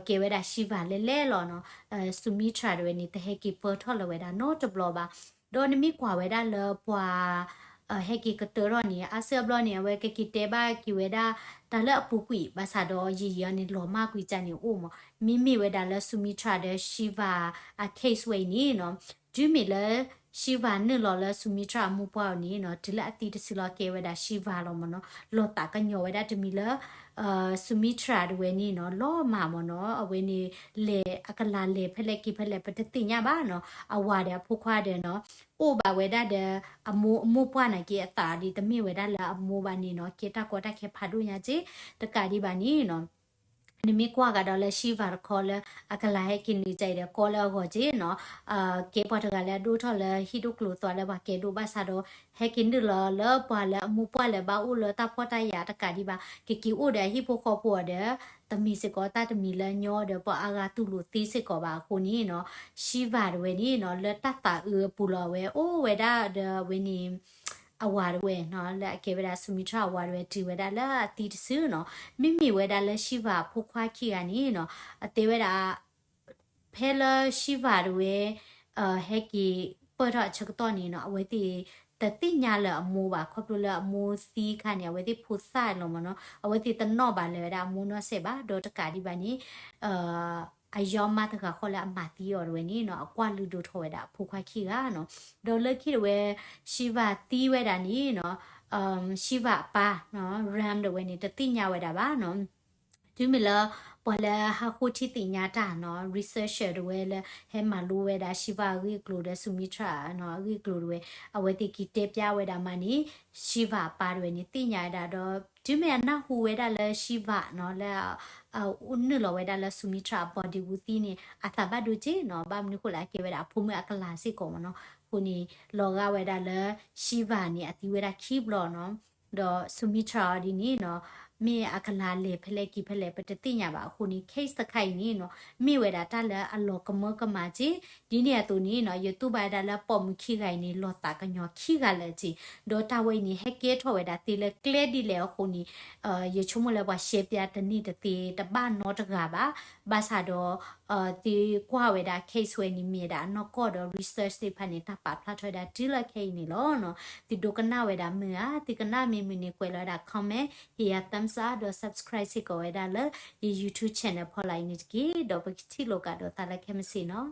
ကဲဝဲဒၣ် Shiva လဲၣ်လဲၣ်လီၤနီၤ. Sumitra တဝဲန့ၣ် တဟဲက့ၤပၢၢ်ထီၣ်လၢၤဝဲဒၣ်နီတဘျီဘၣ်. ဒီးနမ့ၢ်ကွၢ်ဝဲဒၣ်လၢပှၤ ဟဲက့ၤကတၢၢ်ထီၣ်န့ၣ် အါစုအါဘျီန့ၣ် အဝဲကက့ၤတဲဘၣ်က့ၤဝဲဒၣ် တၢ်လၢအပူၤကွံာ် ဘၣ်ဆၣ်ဒီးယံာ်ယံာ်အီၤန့ၣ် လီၤမၢ်ကွံာ်ကန့ၣ်အိၣ်မး. မ့မ့ၢ်ဝဲဒၣ်လၢ Sumitra ဒီး Shiva အ case ဝဲအံၤန့ၣ်နီၤ, တုၤမ့ၢ်လၢ Shiva နုာ်လီၤလၢ Sumitra အမိၢ်ပှၢ်အအိၣ်န့ၣ်နီၤ, တုၤလၢအသံတစုလီၤကဲဝဲဒၣ် Shiva လီၤမးနီၤ, လီၤသးကညီၤဝဲဒၣ်တမံၤလၢ Sumitra တဝဲန့ၣ်နီၤ, လီၤမၢ်မးနီၤ, အဝဲန့ၣ် လဲၤအကလၤလဲၤဖဲလဲၣ်က့ၤဖဲလဲၣ် ပတသ့ၣ်ညါဘၣ်နီၤ, အဝၤဒီးအဖိခွါဒီးနီၤ, အိၣ်ဘၣ်ဝဲဒၣ်ဒီး အမိၢ် အမိၢ်ပှၢ်နာ်က့ အသးဒ်တမ့ၢ်ဝဲဒၣ်လၢအမိၢ်ဘၣ်န့ၣ်နီၤ, ကဲတၢ်ကီတၢ်ခဲဖးဒိၣ်ညါက့, တကးဒံးဘၣ်န့ၣ်နီၤ နမ့ၢ်ကွၢ်ကဒီးလၢ Shiva တခီလၢ အကလၤဟဲက့ၤနုာ်ကဒီး ကီလၢအဂီၢ်က့နီၤ, ကဲပှၤတဂၤလၢအဒိၣ်ထီၣ်လၢဟံၣ်ဒိၣ်ကျိၤသွါလၢပှၤကဲဒိၣ်ဘၣ်ဆၣ်ဒီး ဟဲက့ၤနုာ်လီၤလၢပှၤလၢအမိၢ်ပှၢ်လၢဘၣ်အိၣ်လၢတၢ်ဖှီၣ်တၢ်ယာ်တကးဒံးဘၣ်, ကက့ၤအိၣ်ဒီးအဟံၣ်ဖိဃီဖိအီၤဒီး တမ့ၢ်စ့ၢ်ကီးတၢ်တမံၤလၢညီဒီးပှၤအါဂၤတူၢ်လိာ်သ့စ့ၢ်ကီးဘၣ်အဃိန့ၣ်နီၤ, Shiva တဝဲန့ၣ်နီၤ လၢတၢ်သးအုးအပူၤလီၤ အဝဲအိၣ်ဝဲဒၣ်ဒီးအဝဲန့ၣ် အဝၤတဝဲနီၤ, လၢအကဲဝဲဒၣ် Sumitra အဝၤတဝဲ တုၤဝဲဒၣ်လၢအသံတစုနီၤ, မ့မ့ၢ်ဝဲဒၣ်လၢ Shiva အဖိခွါခံဂၤန့ၣ်နီၤ, အတဲဝဲဒၣ် ဖဲလၢ Shiva တဝဲ ဟဲက့ၤပၢၢ်ထီၣ်အဆၢကတီၢ်န့ၣ်နီၤ, အဝဲသ့ၣ်တသ့ၣ်ညါလၢအမိၢ်ဘၣ်, ခီဖျိလၢအမိၢ်သံခါန့ၣ် အဝဲသ့ၣ်ဖိသၣ်လီၤမးနီၤ, အဝဲသ့ၣ်တနီၣ်ဘၣ်လၢၤဝဲဒၣ်အမိၢ်နီၢ်စဲးဘၣ်, ဒီးတကးဒံးဘၣ်န့ၣ် အယီၤမါတဂၤဃီလၢအမၤသံအီၤတဝဲန့ၣ်နီၤ, အကွၢ်လုၢ်ဒိၣ်ထီၣ်ဝဲဒၣ်အဖိခွါခံဂၤနီၤ, ဒီးလၢခံတဝဲ Shiva သံဝဲဒၣ်န့ၣ်နီၤ, Shiva အပၢ်နီၤ Ram တဝဲန့ၣ် တသ့ၣ်ညါဝဲဒၣ်ဘၣ်နီၤ, တုၤမ့ၢ်လၢ ပှၤလၢဟးဃုထံသ့ၣ်ညါတၢ်နီၤ researcher တဝဲလၢ ဟဲမၤလိဝဲဒၣ် Shiva အဂ့ၢ်အကျိၤဒီး Sumitra နီၤ အဂ့ၢ်အကျိၤတဝဲ အဝဲသ့ၣ်က့ၤတဲပျါဝဲဒၣ်မးန့ၣ် Shiva အပၢ်တဝဲန့ၣ် သ့ၣ်ညါဝဲဒၣ်ဒီး တုၤမ့ၢ်အနၢ်ဟူဝဲဒၣ်လၢ Shiva နီၤ လၢ အအိၣ်နုာ်လီၤဝဲဒၣ်လၢ Sumitra အ body ပူၤသံန့ၣ် အသးဘၣ်ဒိက့နီၤ, ဘၣ်မနုၤဃိလဲၣ် အကဲဝဲဒၣ်အဖိမုၣ်အကလၤစ့ၢ်ကီးမးနီၤ, အဃိန့ၣ် လီၤဂာ်ဝဲဒၣ်လၢ Shiva န့ၣ် အသံဝဲဒၣ်ခံဘျီနီၤ, ဒီး Sumitra အီၤဒ်န့ၣ်နီၤ, မ့ၢ်အကလၤလဲၤဖဲလဲၣ်က့ၤဖဲလဲၣ် ပတသ့ၣ်ညါဘၣ်အဃိန့ၣ် case တခါအံၤန့ၣ်နီၤ မ့ၢ်ဝဲဒၣ်တၢ်လၢအလီၤကမၢကမၣ်က့, ဒ်န့ၣ်အသိးန့ၣ်နီၤ ယတူၢ်ဘၣ်ဝဲဒၣ်လၢပိာ်မုၣ်ခံဂၤအံၤန့ၣ် လီၤသးကညီၤခံဂၤလၢာ်က့, ဒီးတၢ်ဝဲအံၤန့ၣ် ဟဲကဲထီၣ်ဝဲဒၣ်သ့လၢကျဲဒ်လဲၣ်အဃိန့ၣ် ယဆိကမိၣ်လၢပှၤရှဲပျါတန့ၢ်တသ့တဘၣ်နီတဂၤဘၣ်, ဘၣ်ဆၣ်ဒီး သုကွၢ်ဝဲဒၣ် case ဝဲန့ၣ်မ့ၢ်ဝဲဒၣ်အနီၢ်ကီၢ်ဒီး research သ့ၣ်တဖၣ်န့ၣ် တၢ်ပာ်ဖျါထီၣ်ဝဲဒၣ်တုၤလၢခဲအံၤန့ၣ်လီၤနီၤ, သုဒိကနၣ်ဝဲဒၣ်မုာ်ဧါ, သုကနၣ်မ့ၢ်မုာ်န့ၣ် ကွဲးလီၤဝဲဒၣ် comment, ဟ့ၣ်ယၤ thumbs up ဒီး subscribe စ့ၢ်ကီးဝဲဒၣ်လၢ ယ YouTube channel ဖီလာ်အံၤန့ၣ်တက့ၢ်, ဒီးပကထံၣ်လိာ်ကဒီးသးလၢခဲမုၢ်ဆ့ၣ်နီၤ.